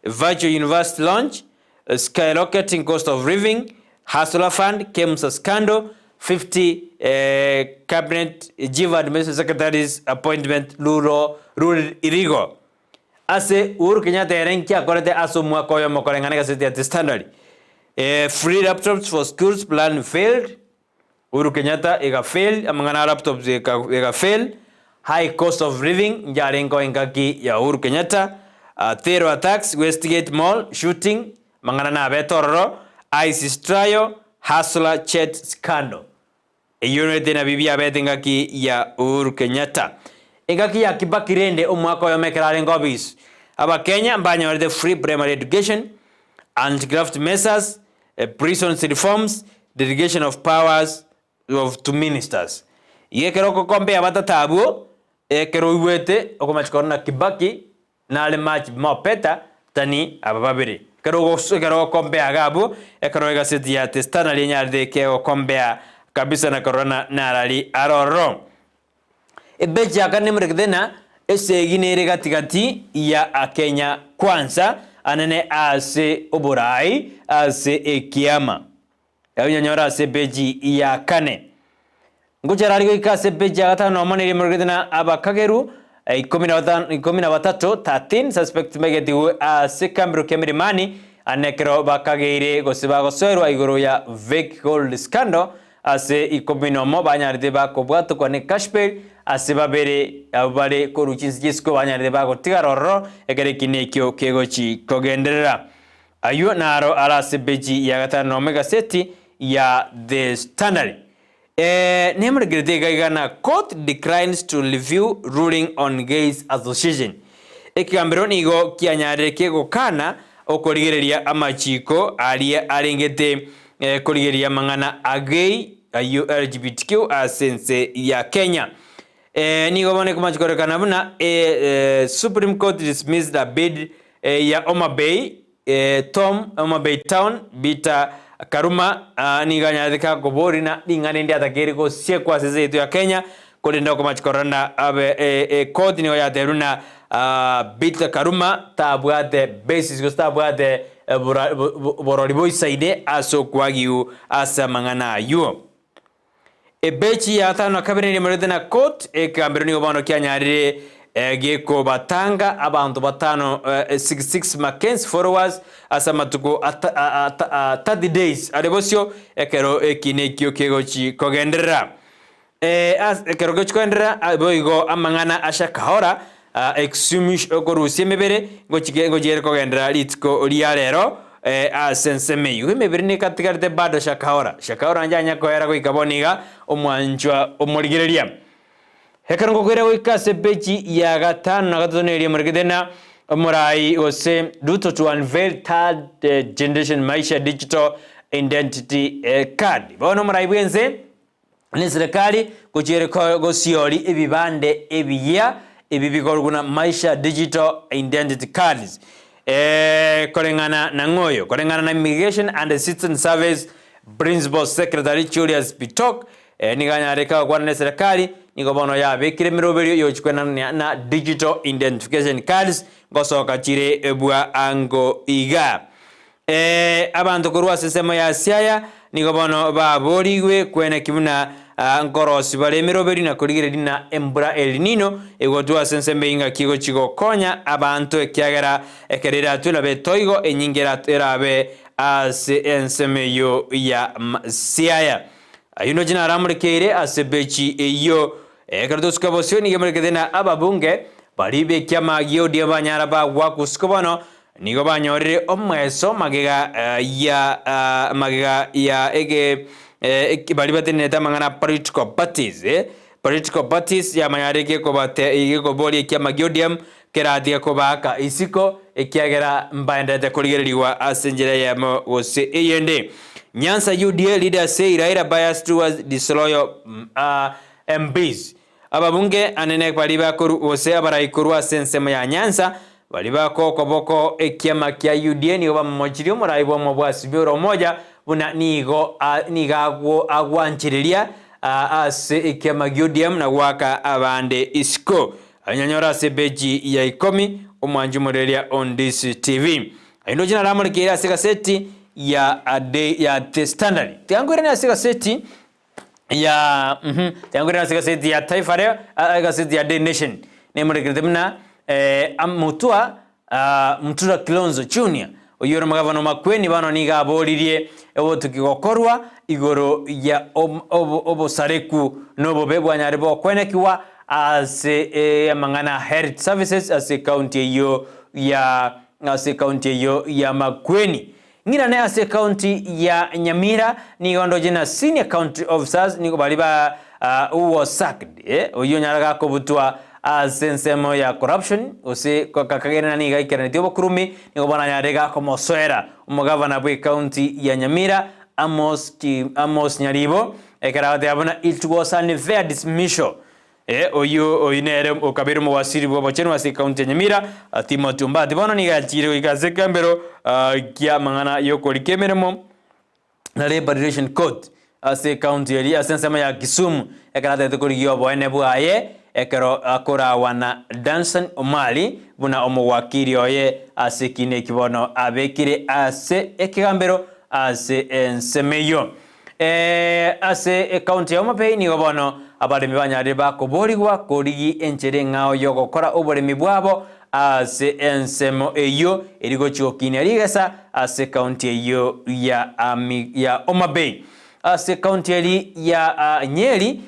virtual university launch, skyrocketing cost of living, hustler fund, KEMSA scandal, 50 cabinet chief administrative secretaries appointment ruled illegal. Ase Uhuru Kenyatta ere nki akorete ase omwaka oyomo koreng'ana egaseti ya The Standard? Free laptops for schools plan failed. Uhuru Kenyatta ega fail, amang'ana a laptops ega fail. High cost of living njarengeo engaki ya Uhuru Kenyatta. Terror attacks, Westgate Mall shooting, amang'ana nabete ororo. ISIS trial, Hustler chat scandal. Eyio noete nabio biabete engaki ya Uhuru Kenyatta. Engaki ya Kibaki rende omwaka oyomo ekero arenge office, Abakenya mbanyorete free primary education, anti-graft measures, prisons reforms, delegation of powers of to ministers. Igo ekero ogokompea abatata abwo, ekero oigwete okomachi korora na Kibaki Nare much more better than aba babere. Ekero ogos ekero ogokompea iga abwo, ekero egaseti ya The Standard enyarete kegokompea kabisa na korora na narari aroro. Epeji ya kane nemorekete na esegi nere gati gati ya Kenya Kwanza anene ase oborai ase ekiama. Ebinyonyore ase epeji ya kane. Ngochera aria goika ase epeji ya gatano nomo neria emorekete na abakageru ikomi na batato, 13 suspects, mbaigetigwe ase ekambero kia Milimani ane ekero bakageire gose bagosoerwa igoro ya Fake Gold Scandal ase ikomi nomo banyarete bakobwatokwa ne cash bail ase babere abwo bare korwa chinse chi'isiko banyarete bagotigara ororo ekero ekina ekio kegochi kogenderera. Ayio naro are ase epeji ya gatano nomo egaseti ya The Standard. Nemorekerete iga iga na Court declines to review ruling on Gays Association. Ekegambero nigo kianyarire kegokana okorigereria amachiko aria arengete korigereria amang'ana a gay ayio LGBTQ ase ense ya Kenya. Nigo bono ekomachi korekana buna Supreme Court dismissed a bid ya Homa Bay Tom Homa Bay Town Peter Karuma nigo anyarete kakoboria na ring'ana ende atakeire gosiekwa ase ense yaito ya Kenya korende okomachi korora na abe ekoti nigo yatebirie buna Peter Karuma tabwate basis gose tabwate borori boisaine ase okwagiu ase amang'ana ayio. Ebechi ya gatano na kabere nerimorete na court, ekegambero nigo bono kianyarire gekobatanga abanto batano 66 Mackenzie followers ase amatuko 30 days are bosio ekero ekina ekio kegochi kogenderera. Ekero kegochi kogenderera boigo amang'ana a Shakahola exhumish okorusia emebere ngochike ngochiere kogenderera rituko ria rero ase ensemo eyio. Emebere nekatigarete bado Shakahola. Shakahola inche anya koera goika bono iga omwanchwa omorigereria. Ekero ngokoira goika ase epeji ya gatano na gatato neria morekete na omorai gose Ruto to unveil third generation Maisha digital identity card. Bono omorai bwense neserekari gochiere gosiori ebibande ebiyia ebi bikorwa na Maisha Digital Identity Cards. Koreng'ana na ng'o oyo? Koreng'ana na Immigration and Citizen Service Principal Secretary Julius Bitok, nigo anyarete gokwana neserekari, nigo bono yabekire emeroberio yogochia kwenania na Digital Identification Cards ngosoka chire bwango iga. Ee, abanto korwa ase ensemo ya Siaya nigo bono baboorigwe kweneki buna nkorosi bare emeroberi na korigereria na embura El Nino egotwa ase ensemo eyio ngaki egochia gokonya abanto ekiagera ekero eratwe nabe etoigo enyinge erabe ase ensemo eyio ya Siaya. Ayio ndoche naramorekeire ase bechi eyio. Ekero tosuka bosio nigo emorekete na ababunge. Baria b'ekiama gia ODM banyara bagwakwa usiku bono nigo banyorire omweso magega ya magega ya ege baria batenenete amang'ana political parties political parties yamanyarire gekobate gekoboria ekiama gia ODM keratige kobaaka isiko ekiagera mbaenderete korigererigwa ase enchera eyemo gose eyende. Nyanza UDA leaders say Raila bias towards disloyal MPs. Ababunge anene baria bakorwa gose abarai korwa ase ensemo ya Nyanza, baria bakoa okoboko ekiama kia UDA nigo bamomochirie omorai bw'omobwasi ore omoja buna nigo nigo agwo agwanchereria ase ekiama gia ODM na goaka abande isiko. Anyanyore ase epeji ya ikomi omwanchi omoreria on DCTV. Ayio ndoche naramorekeire ase egaseti ya ya The Standard. Tiga nkoirane ase egaseti ya mhm, tiga nkoirane ase egaseti ya Taifa Leo, egaseti ya Daily Nation. Nemorekerete buna Mutua Mtura Kilonzo Junior, oyio ore omogavana o Makueni bono nigo aboririe obotuki gokorwa igoro ya obosareku na obobe bwanyare bokwenekigwa ase amang'ana a health services ase ekaunti eyio ya ase ekaunti eyio ya Makueni. Ng'irane ase ekaunti ya Nyamira nigo ndoche na senior county officers nigo baria ba who was sacked oyio onyare gakobutwa ase ensemo ya corruption gose kakagerena nigo aikeranetie obokurumi nigo bono anyare gakomosoera omogavana bwe ekaunti ya Nyamira Amos Amos Nyaribo ekero agoteba buna it was unfair dismissal Oyio oyio nere okabeire omowasiri bw'obochenu ase ekaunti ya Nyamira, Timothy Ombati bono nigo achiire goika ase ekembero ki'amang'ana y'okorika emeremo na Labour Relation Court ase ekaunti eria ase ensemo ya Kisumu ekero atagete korigia oboene bwaye ekero akorawa na Danson Omari buna omowakiri oye ase ekiina eki bono abekire ase ekegambero ase ensemo eyio. Ase ekaunti ya Homa Bay nigo bono abaremi banyarire bakoborigwa korigi enchera eng'ao y'ogokora oboremi bwabo ase ensemo eyio eri gochia gokinia rigesa ase ekaunti eyio ya ya Homa Bay. Ase ekaunti eri ya Nyeri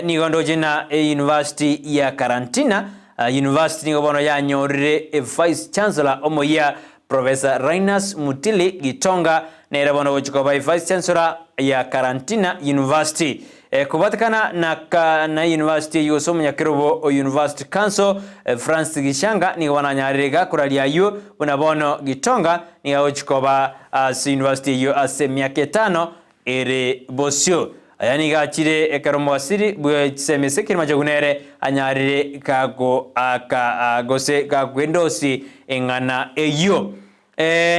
nigo ndoche na eyunivasiti ya Karantina University nigo bono yanyorire evice chancellor omoyia Professor Linus Mutili Gitonga nere bono ogochia koba Vice Chancellor ya Karantina University. Kobatekana na na university eyio gose omonyakerobo o University Council Francis Gishanga nigo bono anyarire iga koraria ayio buna bono Gitonga nigo agochia koba ase university eyio ase emiaka etano ere bosio. Aya nigo achire ekero omowasiri bwe chisemi ase ekerima chiago nere anyarire gagoaka gose gakwendosi eng'ana eyio.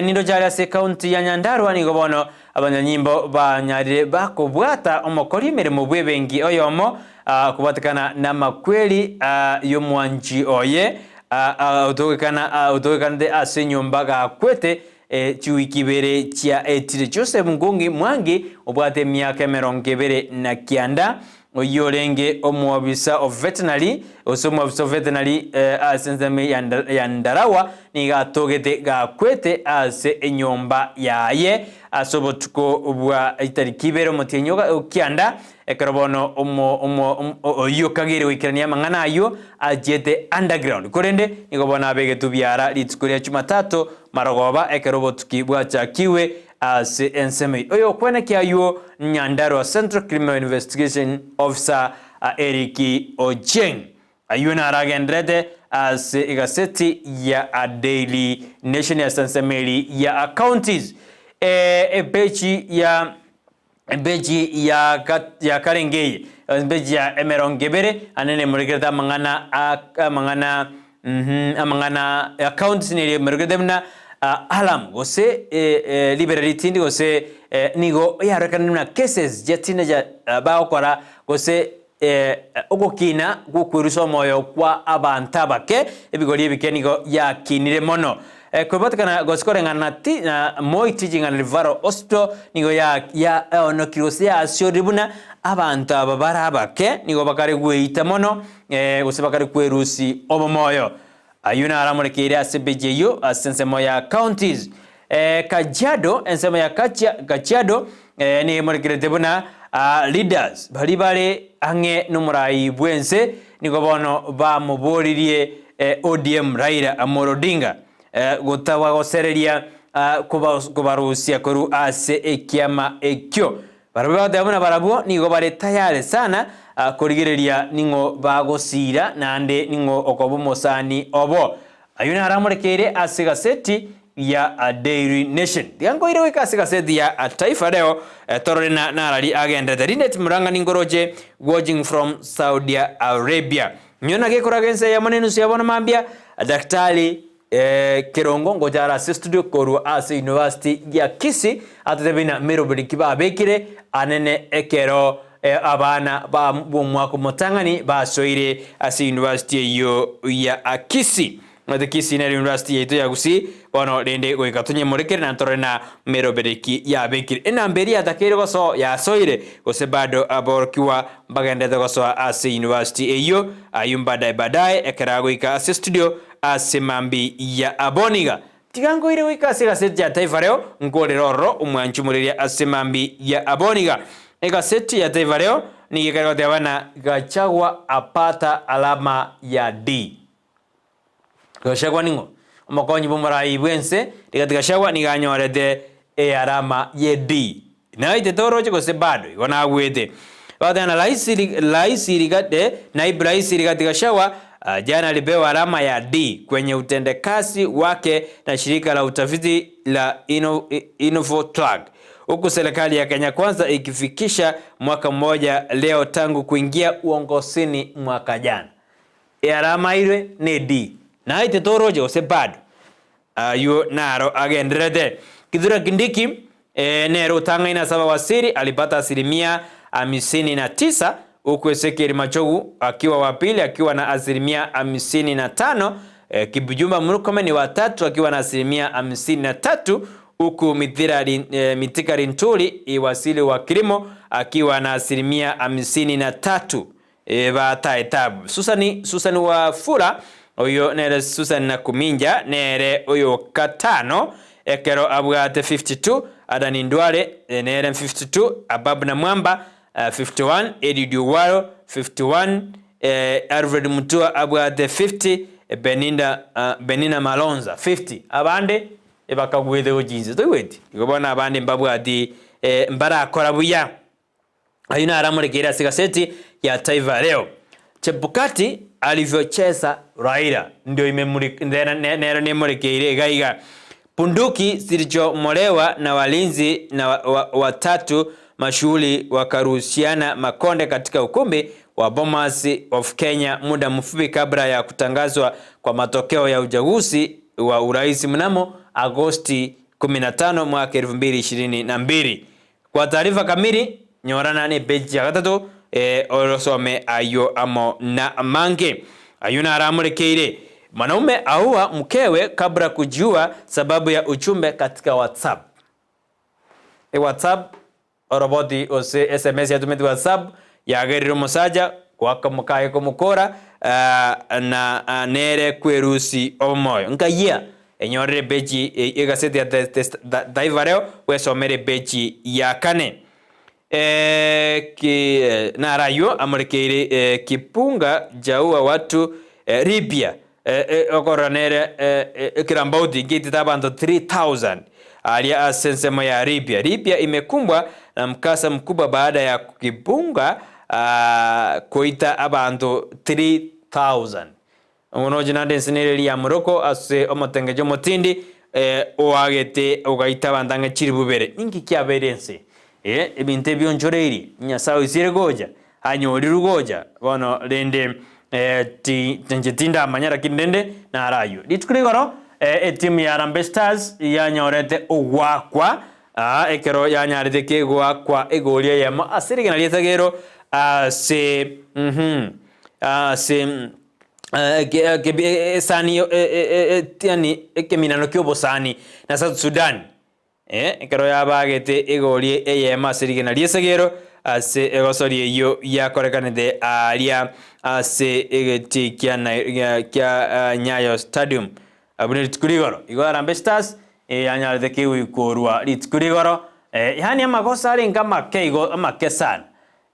Nindoche are ase ekaunti ya Nyandarua nigo bono abanyanyimbo banyarire bakobwata omokori emeremo bw'ebenki oyomo kobwatekana namakweri y'omwanchi oye otogekanete ase enyomba gakwete Chiwiki ibere chiaetire, Joseph Ngungi Mwangi, obwate emiaka emerongo ebere na kianda, oyio orenge omwobisa o veterinary gose omwobisa o veterinary ase ensemo ya Ndarawa, nigo atogete gakwete ase enyomba yaye ase obotuko bwa chitariki ibere omotienyi o kianda, Ekero bono oyio okageire goikerania amang'ana ayio achiete underground, korende nigo bono abegetwe biara rituko ria Chumatato marogoba ekero obotuki bwachakigwe ase ensemo eyio. Oyokwenekia ayio Nyandarua Central Criminal Investigation Officer Eric Ochieng. Ayio naro agendererete ase egaseti ya Daily Nation ase ensemo eria ya Counties. Epeji ya Embechi ya karenge eye, embechi ya emerongo ebere, ane nemorekerete amang'ana amang'ana amang'ana accounts nere emorekerete buna alarm gose ribera ritindi gose nigo yarorekanire buna cases chia teenager bagokora gose ogokina gw'okwerusia omoyo kwa abanto abake, ebigori ebike nigo yakinire mono. Kobatekana gose koreng'ana na ti na Moi Teaching and Referral Hospital nigo ya yaonokire gose yasiorire buna abanto aba bare abake nigo bakare gweita mono gose bakare kwerusia obomoyo. Ayio naro amorekeire ase ebeji eyio ase ensemo ya counties. Kajiado, ensemo ya Kajiado nigo emorekerete buna leaders baria bare ang'e nomorai bw'ense nigo bono bamoboririe. ODM Raila Amolo Odinga gotabagosereria kobarusia korwa ase ekiama ekio. Barabwo bagoteba buna barabwo nigo bare tayare sana korigereria ning'o bagosiira naende ning'o okoba omosani obo. Ayio naro amorekeire ase egaseti ya Daily Nation. Tiga nkoire goika ase egaseti ya Taifa Leo torore na narari agenderete. Linet Murang'a ninkoroche watching from Saudi Arabia. Nyona gekoraga ense eyemo na enusu ya bono mambia, Daktari Kerongo ngocha are ase studio korwa ase University ya Kisii atotebie ng'a meroberi ki babekire anene ekero abana ba bw'omwaka omotang'ani basoire ase university eyio ya Kisii. Omanyete Kisii nere university yaito ya Gusii bono rende goika tonyemorekere na ntorore na meroberi ki yabekire. Enamba eria yatakeire gosoa yasoire gose bado aborokigwa mbagenderete gosoa ase university eyio ayio mbadae badae ekero agoika ase studio Ase mambi ya aboniga. Tiga nkoire goika ase egaseti ya Taifa Leo, nkorere ororo omwanchi omoreria ase mambi ya aboniga. Egaseti ya Taifa Leo nigo ekare goteba na Gachagua apata alama ya D. Gachagua ning'o? Omokonyi bw'omorai bw'ense Rigathi Gachagua nigo anyorete earama ye D. Naitete oroche gose bado? Igo nagwete. Bagoteba na Rais Rais Rigathi, Naibu Rais Rigathi Gachagua jana alipewa alama ya D kwenye utendakazi wake na shirika la utafiti la Infotrack huku serikali ya Kenya Kwanza ikifikisha mwaka mmoja leo tangu kuingia uongozini mwaka jana. Earama airwe ne D. Naitete oroche gose bado? Ayio naro agendererete. Kithure Kindiki nere otang'aine ase abawaziri alipata asilimia hamsini na tisa huku Ezekiel Machogu akiwa wa pili akiwa na asilimia 55. Kipchumba Murkomen ni wa tatu akiwa na asilimia 53 huku Mithika Linturi waziri wa kilimo akiwa na asilimia 53. Bataetabu. Susan Susan Wafula, oyio nere Susan Nakuminja, nere oyo gatano, ekero abwate 52, Adan Ndwale nere 52, Ababu Namwamba 51, Eliud Owalo 51, Alfred Mutua abwate 50, Beninda Benina Malonza 50. Abande bakagwete gochia inse, toigweti? Igo bono abande mbabwati mbarakora buya. Ayio naro amorekeire ase egaseti ya Taifa Leo. Chebukati alivyocheza Raila ndio nero nemorekeire iga iga. Bunduki zilichomolewa na walinzi na watatu mashuhuri wakarushiana makonde katika ukumbi wa Bomas of Kenya muda mfupi kabla ya kutangazwa kwa matokeo ya uchaguzi wa urais mnamo Agosti 15 mwaka 2022. Kwa taarifa kamili, nyorana ne page ya gatato orosome ayio amo na amange. Ayio naro amorekeire. Mwanaume aua mkewe kabla kujiua sababu ya ujumbe katika WhatsApp. Ewhatsapp oroboti gose sms yatumeti WhatsApp yagerire omosacha goaka mokaye komokora na nere kwerusi omoyo. Nkayia Enyorere epeji y'egaseti ya The Taifa Leo, bwesomere epeji ya kane. Naro ayio amorekeire Kipunga chaua watu Libya, okorora nere ekerambauti ngeitete abanto 3000 aria ase ensemo ya Libya. Libya imekumbwa na mkasa mkubwa baada ya kipunga koita abanto 3000. Omonochi naende ense nere eria ya Morocco ase omotengecho omotindi oagete ogaita abanto ang'e chilifu ibere. Ninki kiabeire ense? Ee, ebinto ebi onchoreirie, Nyasae oisire gocha, anyorirwe gocha bono rende ti inche tindamanya lakini rende naro ayio. Rituko rigoro etimu ya Harambee Stars yanyorete ogoakwa ekero yanyarete kegoakwa egori eyemo ase rigena ri'esagero ase ase esani yani ekeminano ki'obosani na South Sudan, ekero yabagete egori eyemo ase rigena ri'esegero ase egosori eyio yakorekanete aaria ase egetii kia kia Nyayo Stadium abwo nerituko rigoro. Igo Harambee Stars yanyarete kegoikorwa rituko rigoro, yaani amagoso arenge amake igo amake sana.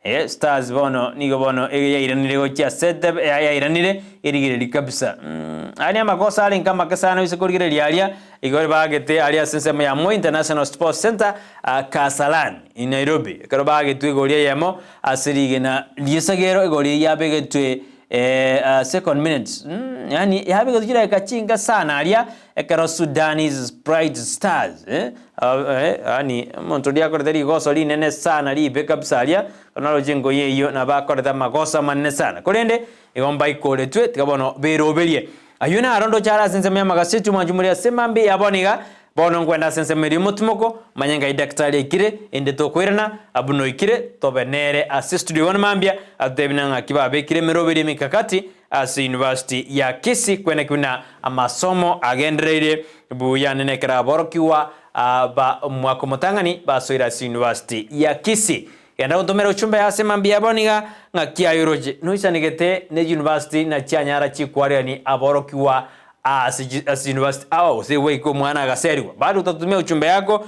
Eh, Stars bono nigo bono ege yairanire gochia ase etebe ya yairanire erigereria kabisa. Mm, aya ni amakosa arenge amake sana ase korigereria aria, igo bagete aria ase ensemo ya Moi International Sports Centre, ah, Kasarani in Nairobi. Ekero bagetwe igori eyemo ase rigena ri'esagero, igori eyio yabegetwe eh, ah, second minutes, mm, yaani yabegetwe chidakika chinke sana aria Ekero Sudanese Pride Stars eh, yaani omonto oria akorete rigoso rinene sana ribe kabisa aria, naroche engoyi eyio nabo akorete amagoso amanene sana. Korende igo mbaikoretwe, tiga bono beroberie. Ayio naro ndoche are ase ensemo y'amagaseti omwancho more ase mambia ya bono iga, bono nkwenda ase ensemo eria y'omotimoko, manye ngai daktari aikire, inde tokoirana, buna oikire, tobe nere ase estudio bono mambia, atotebie na ng'aki babekire emeroberio emikakati Ase University ya Kisii kweneki buna amasomo agendereire buya nene ekero aborokigwa ba omwaka omotang'ani basoire ase University ya Kisii. Genda gotomera ochumbe ase mambia ya bono iga ng'aki aye oroche noisanegete ne University na chianyara chikwarerani aborokigwa ase ase University ao gose gwaika omwana agaserigwa. Bado otatomia ochumbe yako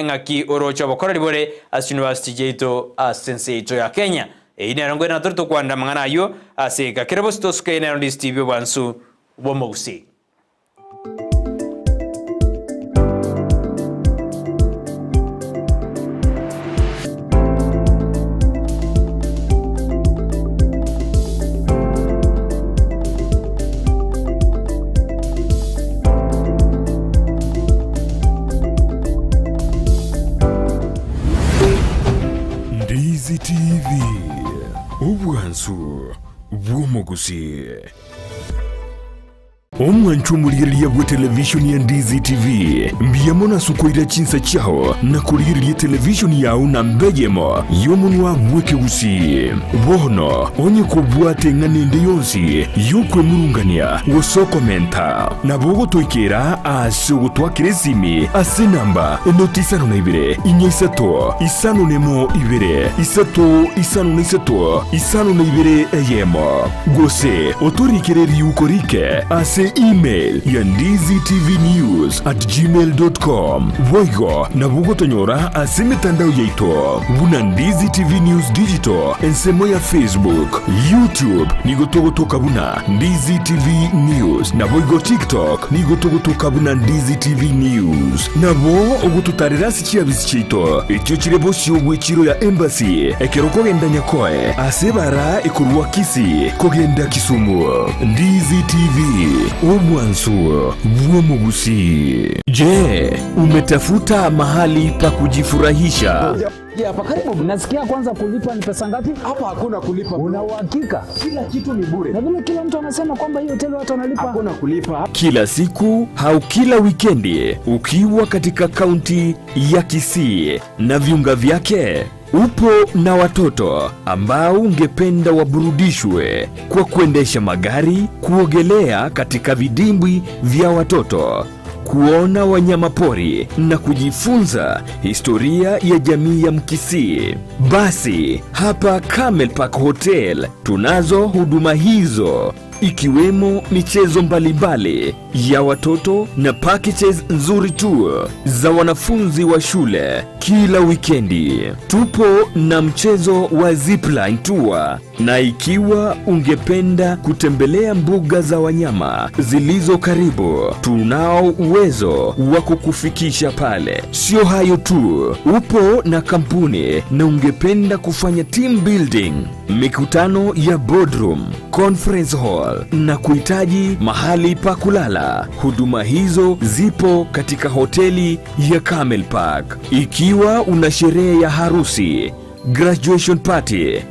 ng'aki oroche obokoreri bore ase University chiaito ase ense yaito ya Kenya. Eyio nero nkoirana tore tokwanera amang'ana ayio ase eka. Kera bosio tosuke nero ndi Steve obwansu bw'omogusii. Ndizi TV, obwansu bw'omogusii. Omwancho omorigereria bwe televishoni ya Ndizi TV, mbuya mono ase okoira chinsa chiao na korigereria televishoni yao namba eyemo y'omonwa bw'ekegusii. Bono onye kobwate eng'ana ende yonsi y'okwemurungania gose okomenta, nabo ogotoikera ase ogotwakera esimi ase enamba enoti isano na ibere, inya isato, isano nemo ibere, isato isano na isato, isano na ibere eyemo. Gose otorikere riuko rike ase email ya ndizitvnews@gmail.com. Boigo nabo ogotonyora ase emetandao yaito buna Ndizi TV News Digital ensemo ya Facebook, YouTube nigo togotoka buna Ndizi TV News, naboigo TikTok nigo togotoka buna Ndizi TV News. Nabo ogototarera ase chiabisi chiaito echio chire bosio bw'echiro ya Embassy ekero okogenda Nyakoe ase ebara ekorwa Kisii kogenda Kisumu. Ndizi TV, obwansu bw'omogusii. Je, umetafuta mahali pa kujifurahisha? Hapa karibu. Nasikia kwanza kulipa ni pesa ngapi? Hapa hakuna kulipa. Una uhakika? Kila kitu ni bure. Na vile kila mtu anasema kwamba hii hoteli watu wanalipa. Hakuna kulipa. Kila siku au kila wikendi ukiwa katika kaunti ya Kisii na viunga vyake, upo na watoto ambao ungependa waburudishwe kwa kuendesha magari, kuogelea katika vidimbwi vya watoto, kuona wanyama pori na kujifunza historia ya jamii ya Mkisii. Basi hapa Camel Park Hotel tunazo huduma hizo ikiwemo michezo mbalimbali ya watoto na packages nzuri tu za wanafunzi wa shule kila wikendi. Tupo na mchezo wa zipline tour, na ikiwa ungependa kutembelea mbuga za wanyama zilizo karibu, tunao uwezo wa kukufikisha pale. Sio hayo tu, upo na kampuni na ungependa kufanya team building, mikutano ya boardroom, conference hall na kuhitaji mahali pa kulala, huduma hizo zipo katika hoteli ya Camel Park. Ikiwa una sherehe ya harusi, graduation party,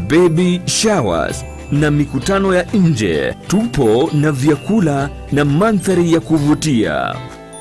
baby showers na mikutano ya nje, tupo na vyakula na mandhari ya kuvutia.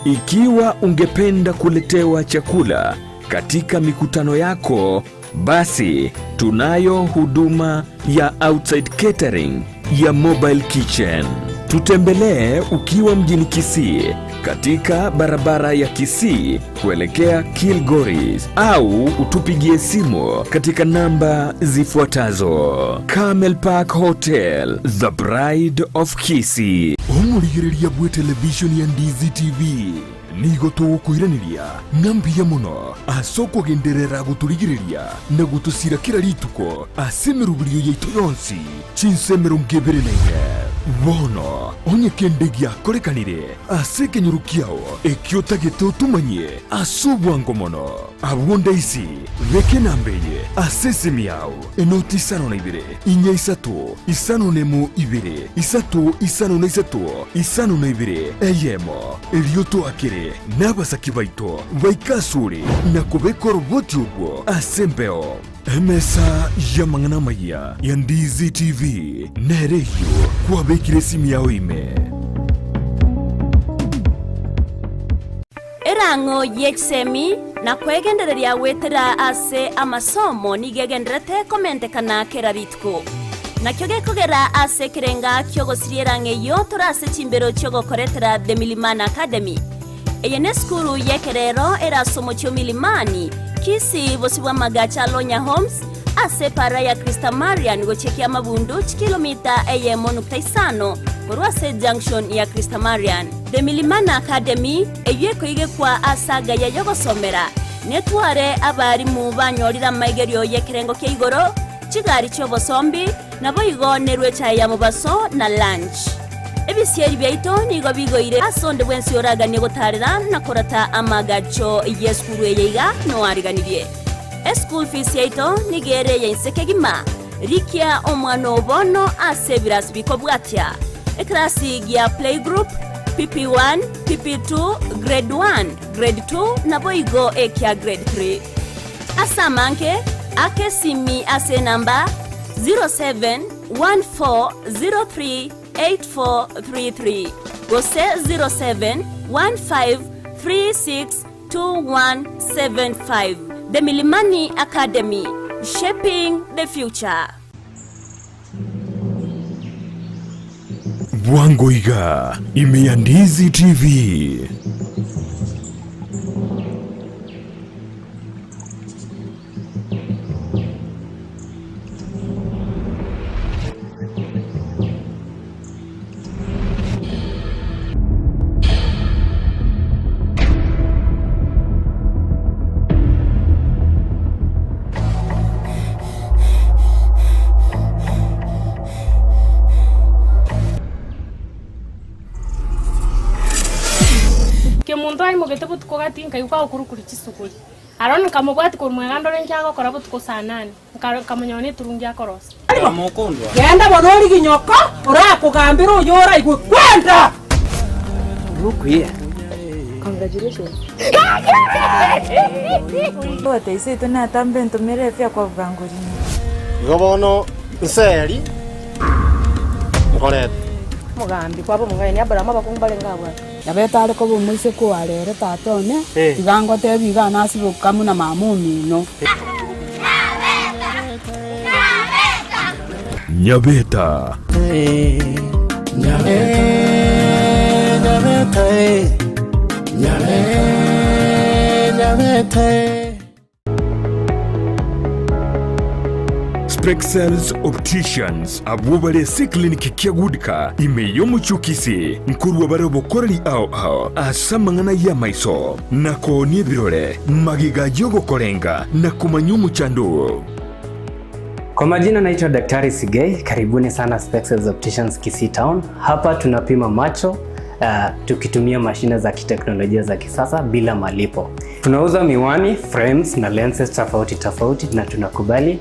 Ikiwa ungependa kuletewa chakula katika mikutano yako, basi tunayo huduma ya outside catering ya mobile kitchen. Tutembelee ukiwa mjini Kisii katika barabara ya Kisii kuelekea Kilgoris au utupigie simu katika namba zifuatazo. Camel Park Hotel, the Bride of Kisii. Omorigereria bwe television ya Ndizi TV. Nigo togokoiraneria ng'a mbuya mono ase okogenderera gotorigereria na gotosira kera rituko ase emeroberio yaito yonsi, chinsa 24. Bono, onye kende giakorekanire ase ekenyoro kiao ekio otagete otomanyie ase obwango mono, abwo ndaisi, beka enamba eye ase esimi yao, enoti 52, inya isato, 5 na 2, 3 5 na 3, 5 na 2, eyemo. Erio toakere nabasaki baito baike asore na kobeka oroboti orwo ase embeo. Emesa y'amang'ana amayia ya Ndizi TV nere eyio kwabekire esimi yao ime. Erang'o ye chisemi na kwegendereria goetera ase amasomo nigo egendererete komentekana kera rituko. Nakio gekogera ase ekerenga ki'ogosiria erang'o eyio tore ase chimbero chi'ogokoretera The Milimani Academy. Eye nesukuru y'ekerero ere ase omochie o Milimani, Kisii, bosio bw'amagacho a Lonya Homes, ase epara ya Christamarian gochia Kiamabundu, chikilomita eyemo nukta isano korwa ase junction ya Christamarian. The Milimani Academy, eyio ekoigekwa ase agaya y'ogosomera, netware abarimu banyorire amaigerio y'ekerengo kia igoro, chigari chi'obosombi, naboigo nerue echae ya mobaso na lunch. Ebisieri biaito nigo bigoire ase onde bwensi oraganie gotaarera na korata amaagacho y'esukuru eye iga noariganirie. Eschool fees yaito nigo ere eya inse kegima. Rikia omwana oo bono ase ebirasi bikobwatia, Ekerasi gia playgroup, PP1, PP2, Grade 1, Grade 2 naboigo ekia Grade 3. Ase amange, aka esimi ase enamba 0714038433 gose 0715362175. The Milimani Academy, shaping the future. Bwango iga ime ya Ndizi TV. Kemunto aimogete botuko gati nkaigwa agokurukuri chisuguri. Aroni nkamobwatia korwa mwega ndore inki agokora botuko saa nane, nkamonyora neturungi akorosia. Genda bono origie nyoko orakogambere oyo oraigwe kwenda. Look here. Congratulations. Oteisete natambe ntomere efia kwabuga ngorine. Igo bono nseri nkorete. Omogambi kwaba omong'aini, Aburaamu abakungu barenge abwate. Nabo etare koba omoiseke oare ere tata one, tiga ngotebie iga nasibe gokamuna mama omino. Nyabeta. Spexels Opticians abwo bare ase eclinic kia Goodcar ime y'omochie o Kisii nkorwa bare obokoreri ao ao ase amang'ana y'amaiso na koonia ebirore magega y'ogokorenga na komanya omochando oo. Kwa majina naitwa Daktari Sigei, karibuni sana Spexels Opticians Kisii Town. Hapa tunapima macho tukitumia mashine za kiteknolojia za kisasa bila malipo. Tunauza miwani, frames na lenses tofauti tofauti na tunakubali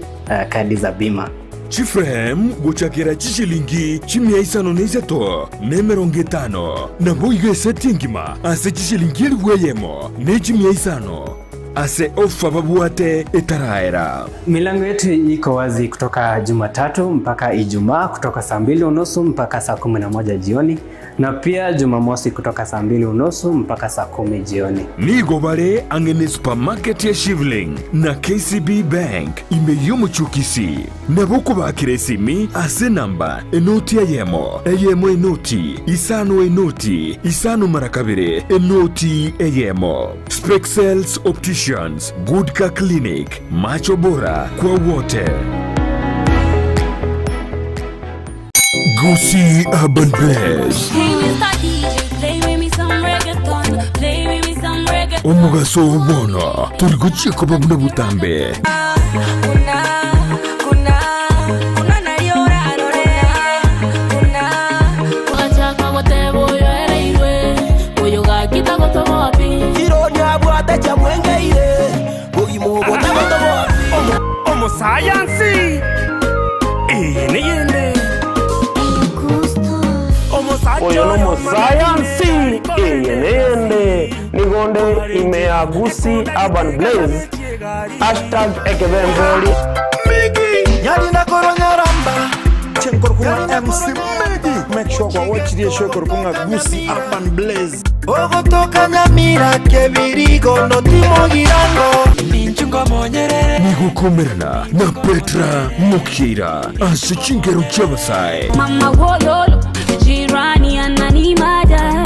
kadi za bima. Chiframe gochakera chishilingi chimia isano na isato na emerongo etano, naboigo eseti engima ase chishilingi elifu eyemo ne chimia isano ase ofa babwate etaraera. Milango yetu iko wazi kutoka Jumatatu mpaka Ijumaa kutoka saa 2:30 mpaka saa 11 jioni na pia Jumamosi kutoka saa 2:30 mpaka saa 10 jioni. Nigo bare ang'e ne supermarket ya Shivling na KCB Bank ime y'omochie o Kisii. Nabo okobakera esimi ase enamba enoti eyemo, eyemo enoti, isano enoti, isano mara kabere, enoti eyemo. Spexels Opticians, Good Car Clinic, macho bora kwa wote. Gusii Urban Bless. Hey, Mr. DJ, play with me some reggaeton. Play with me. Omogaso oo bono tori gochia koba buna botambe. Omosayansi, eye neyende. Oyo nomosayansi, eye neyende. Nigo nde ime ya Gusii Urban Blaze, hashtag ekebemberi. Chenkorokwa MC Medi. Make sure kwa watch the show korokwa Gusii Urban Blaze. Ogotoka Nyamira kebirigo notimogirango Nigo okomerana na Petra Mokeira ase chingero chi'abasae. Mama wololo jirani ananimada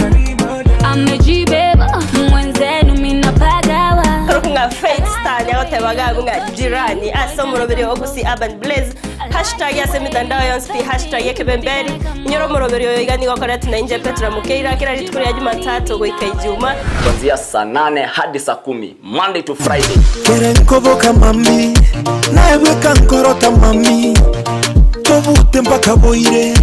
amejibeba mwenzenu minapagawa Korokwa Faith Star nyagoteba gagu ng'a jirani ase omoroberi o Gusii Urban Blaze hashtag ase emitandao yonsi pi hashtag ekebemberi inyore omoroberi oyo iga nigo okoretwe na inche Petra Mokeira kera rituko ria Jumatatu goika Ijuma. Kuanzia saa nane hadi saa kumi Monday to Friday. Kere nkoboka mami, naye bweka nkorota mami, tobute mpaka boire,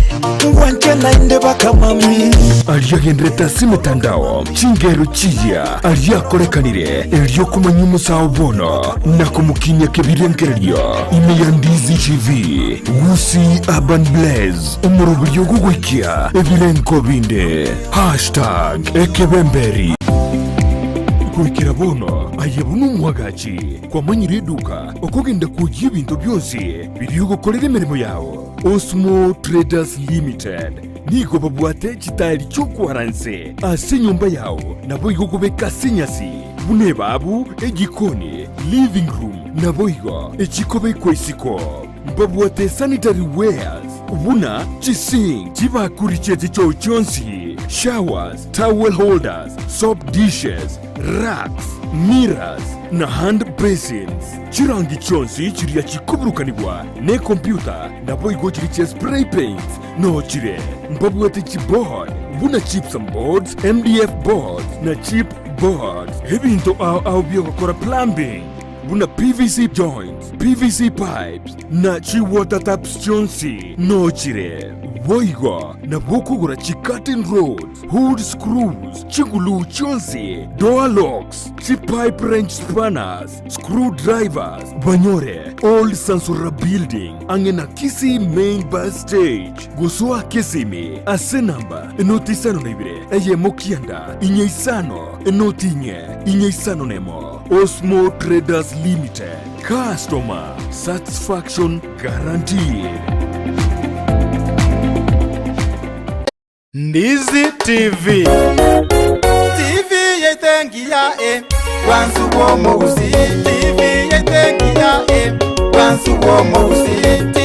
ngwanche naende baka mami. Aria agenderete ase emetandao, chingero chiya aria akorekanire, erio komanya omosao bono na komokinyia kebirengererio ime ya Ndizi TV, Gusii Urban Blaze, omoroberio ogogoikia ebirengo binde. Hashtag ekebemberi. Goikera bono aye buna omwagachi kwamanyire eduka okogenda kwoyia ebinto bionsi biria ogokorera emeremo yao. Osmo Traders Limited nigo babwate chitaeri chi'okwara nse ase enyomba yao naboigo kobeka ase enyasi buna ebabu, ejikoni, living room naboigo echikobekwa isiko. Mbabwate sanitary wares buna chisink, chibakuri chie chichoo chionsi, showers, towel holders, soap dishes, racks, mirrors na hand basins. Chirangi chionsi chiria chikoburukanigwa nekompyuta naboigo chiria chia spray paints noo chire. Mbabwate chiboard buna gypsum boards, MDF boards na chip boards. Ebinto ao ao biogokora plumbing buna PVC joints, PVC pipes, na chi-water taps chionsi nochire. Boigo nabwo okogora chi-curtain rods, hood screws, chiguluu chionsi, door locks, chi-pipe wrench spanners, screw drivers, banyore Old Sansora Building ang'e na Kisii Main Bus Stage. Gosoa Kisimi ase enamba enoti isano na ibere eyemo kianda inye isano enoti inye inye isano nemo. Osmo Traders Limited, customer satisfaction guaranteed. Ndizi TV. TV yaito engiya e, bwansu bw'omogusii. TV yaito engiya e, bwansu bw'omogusii.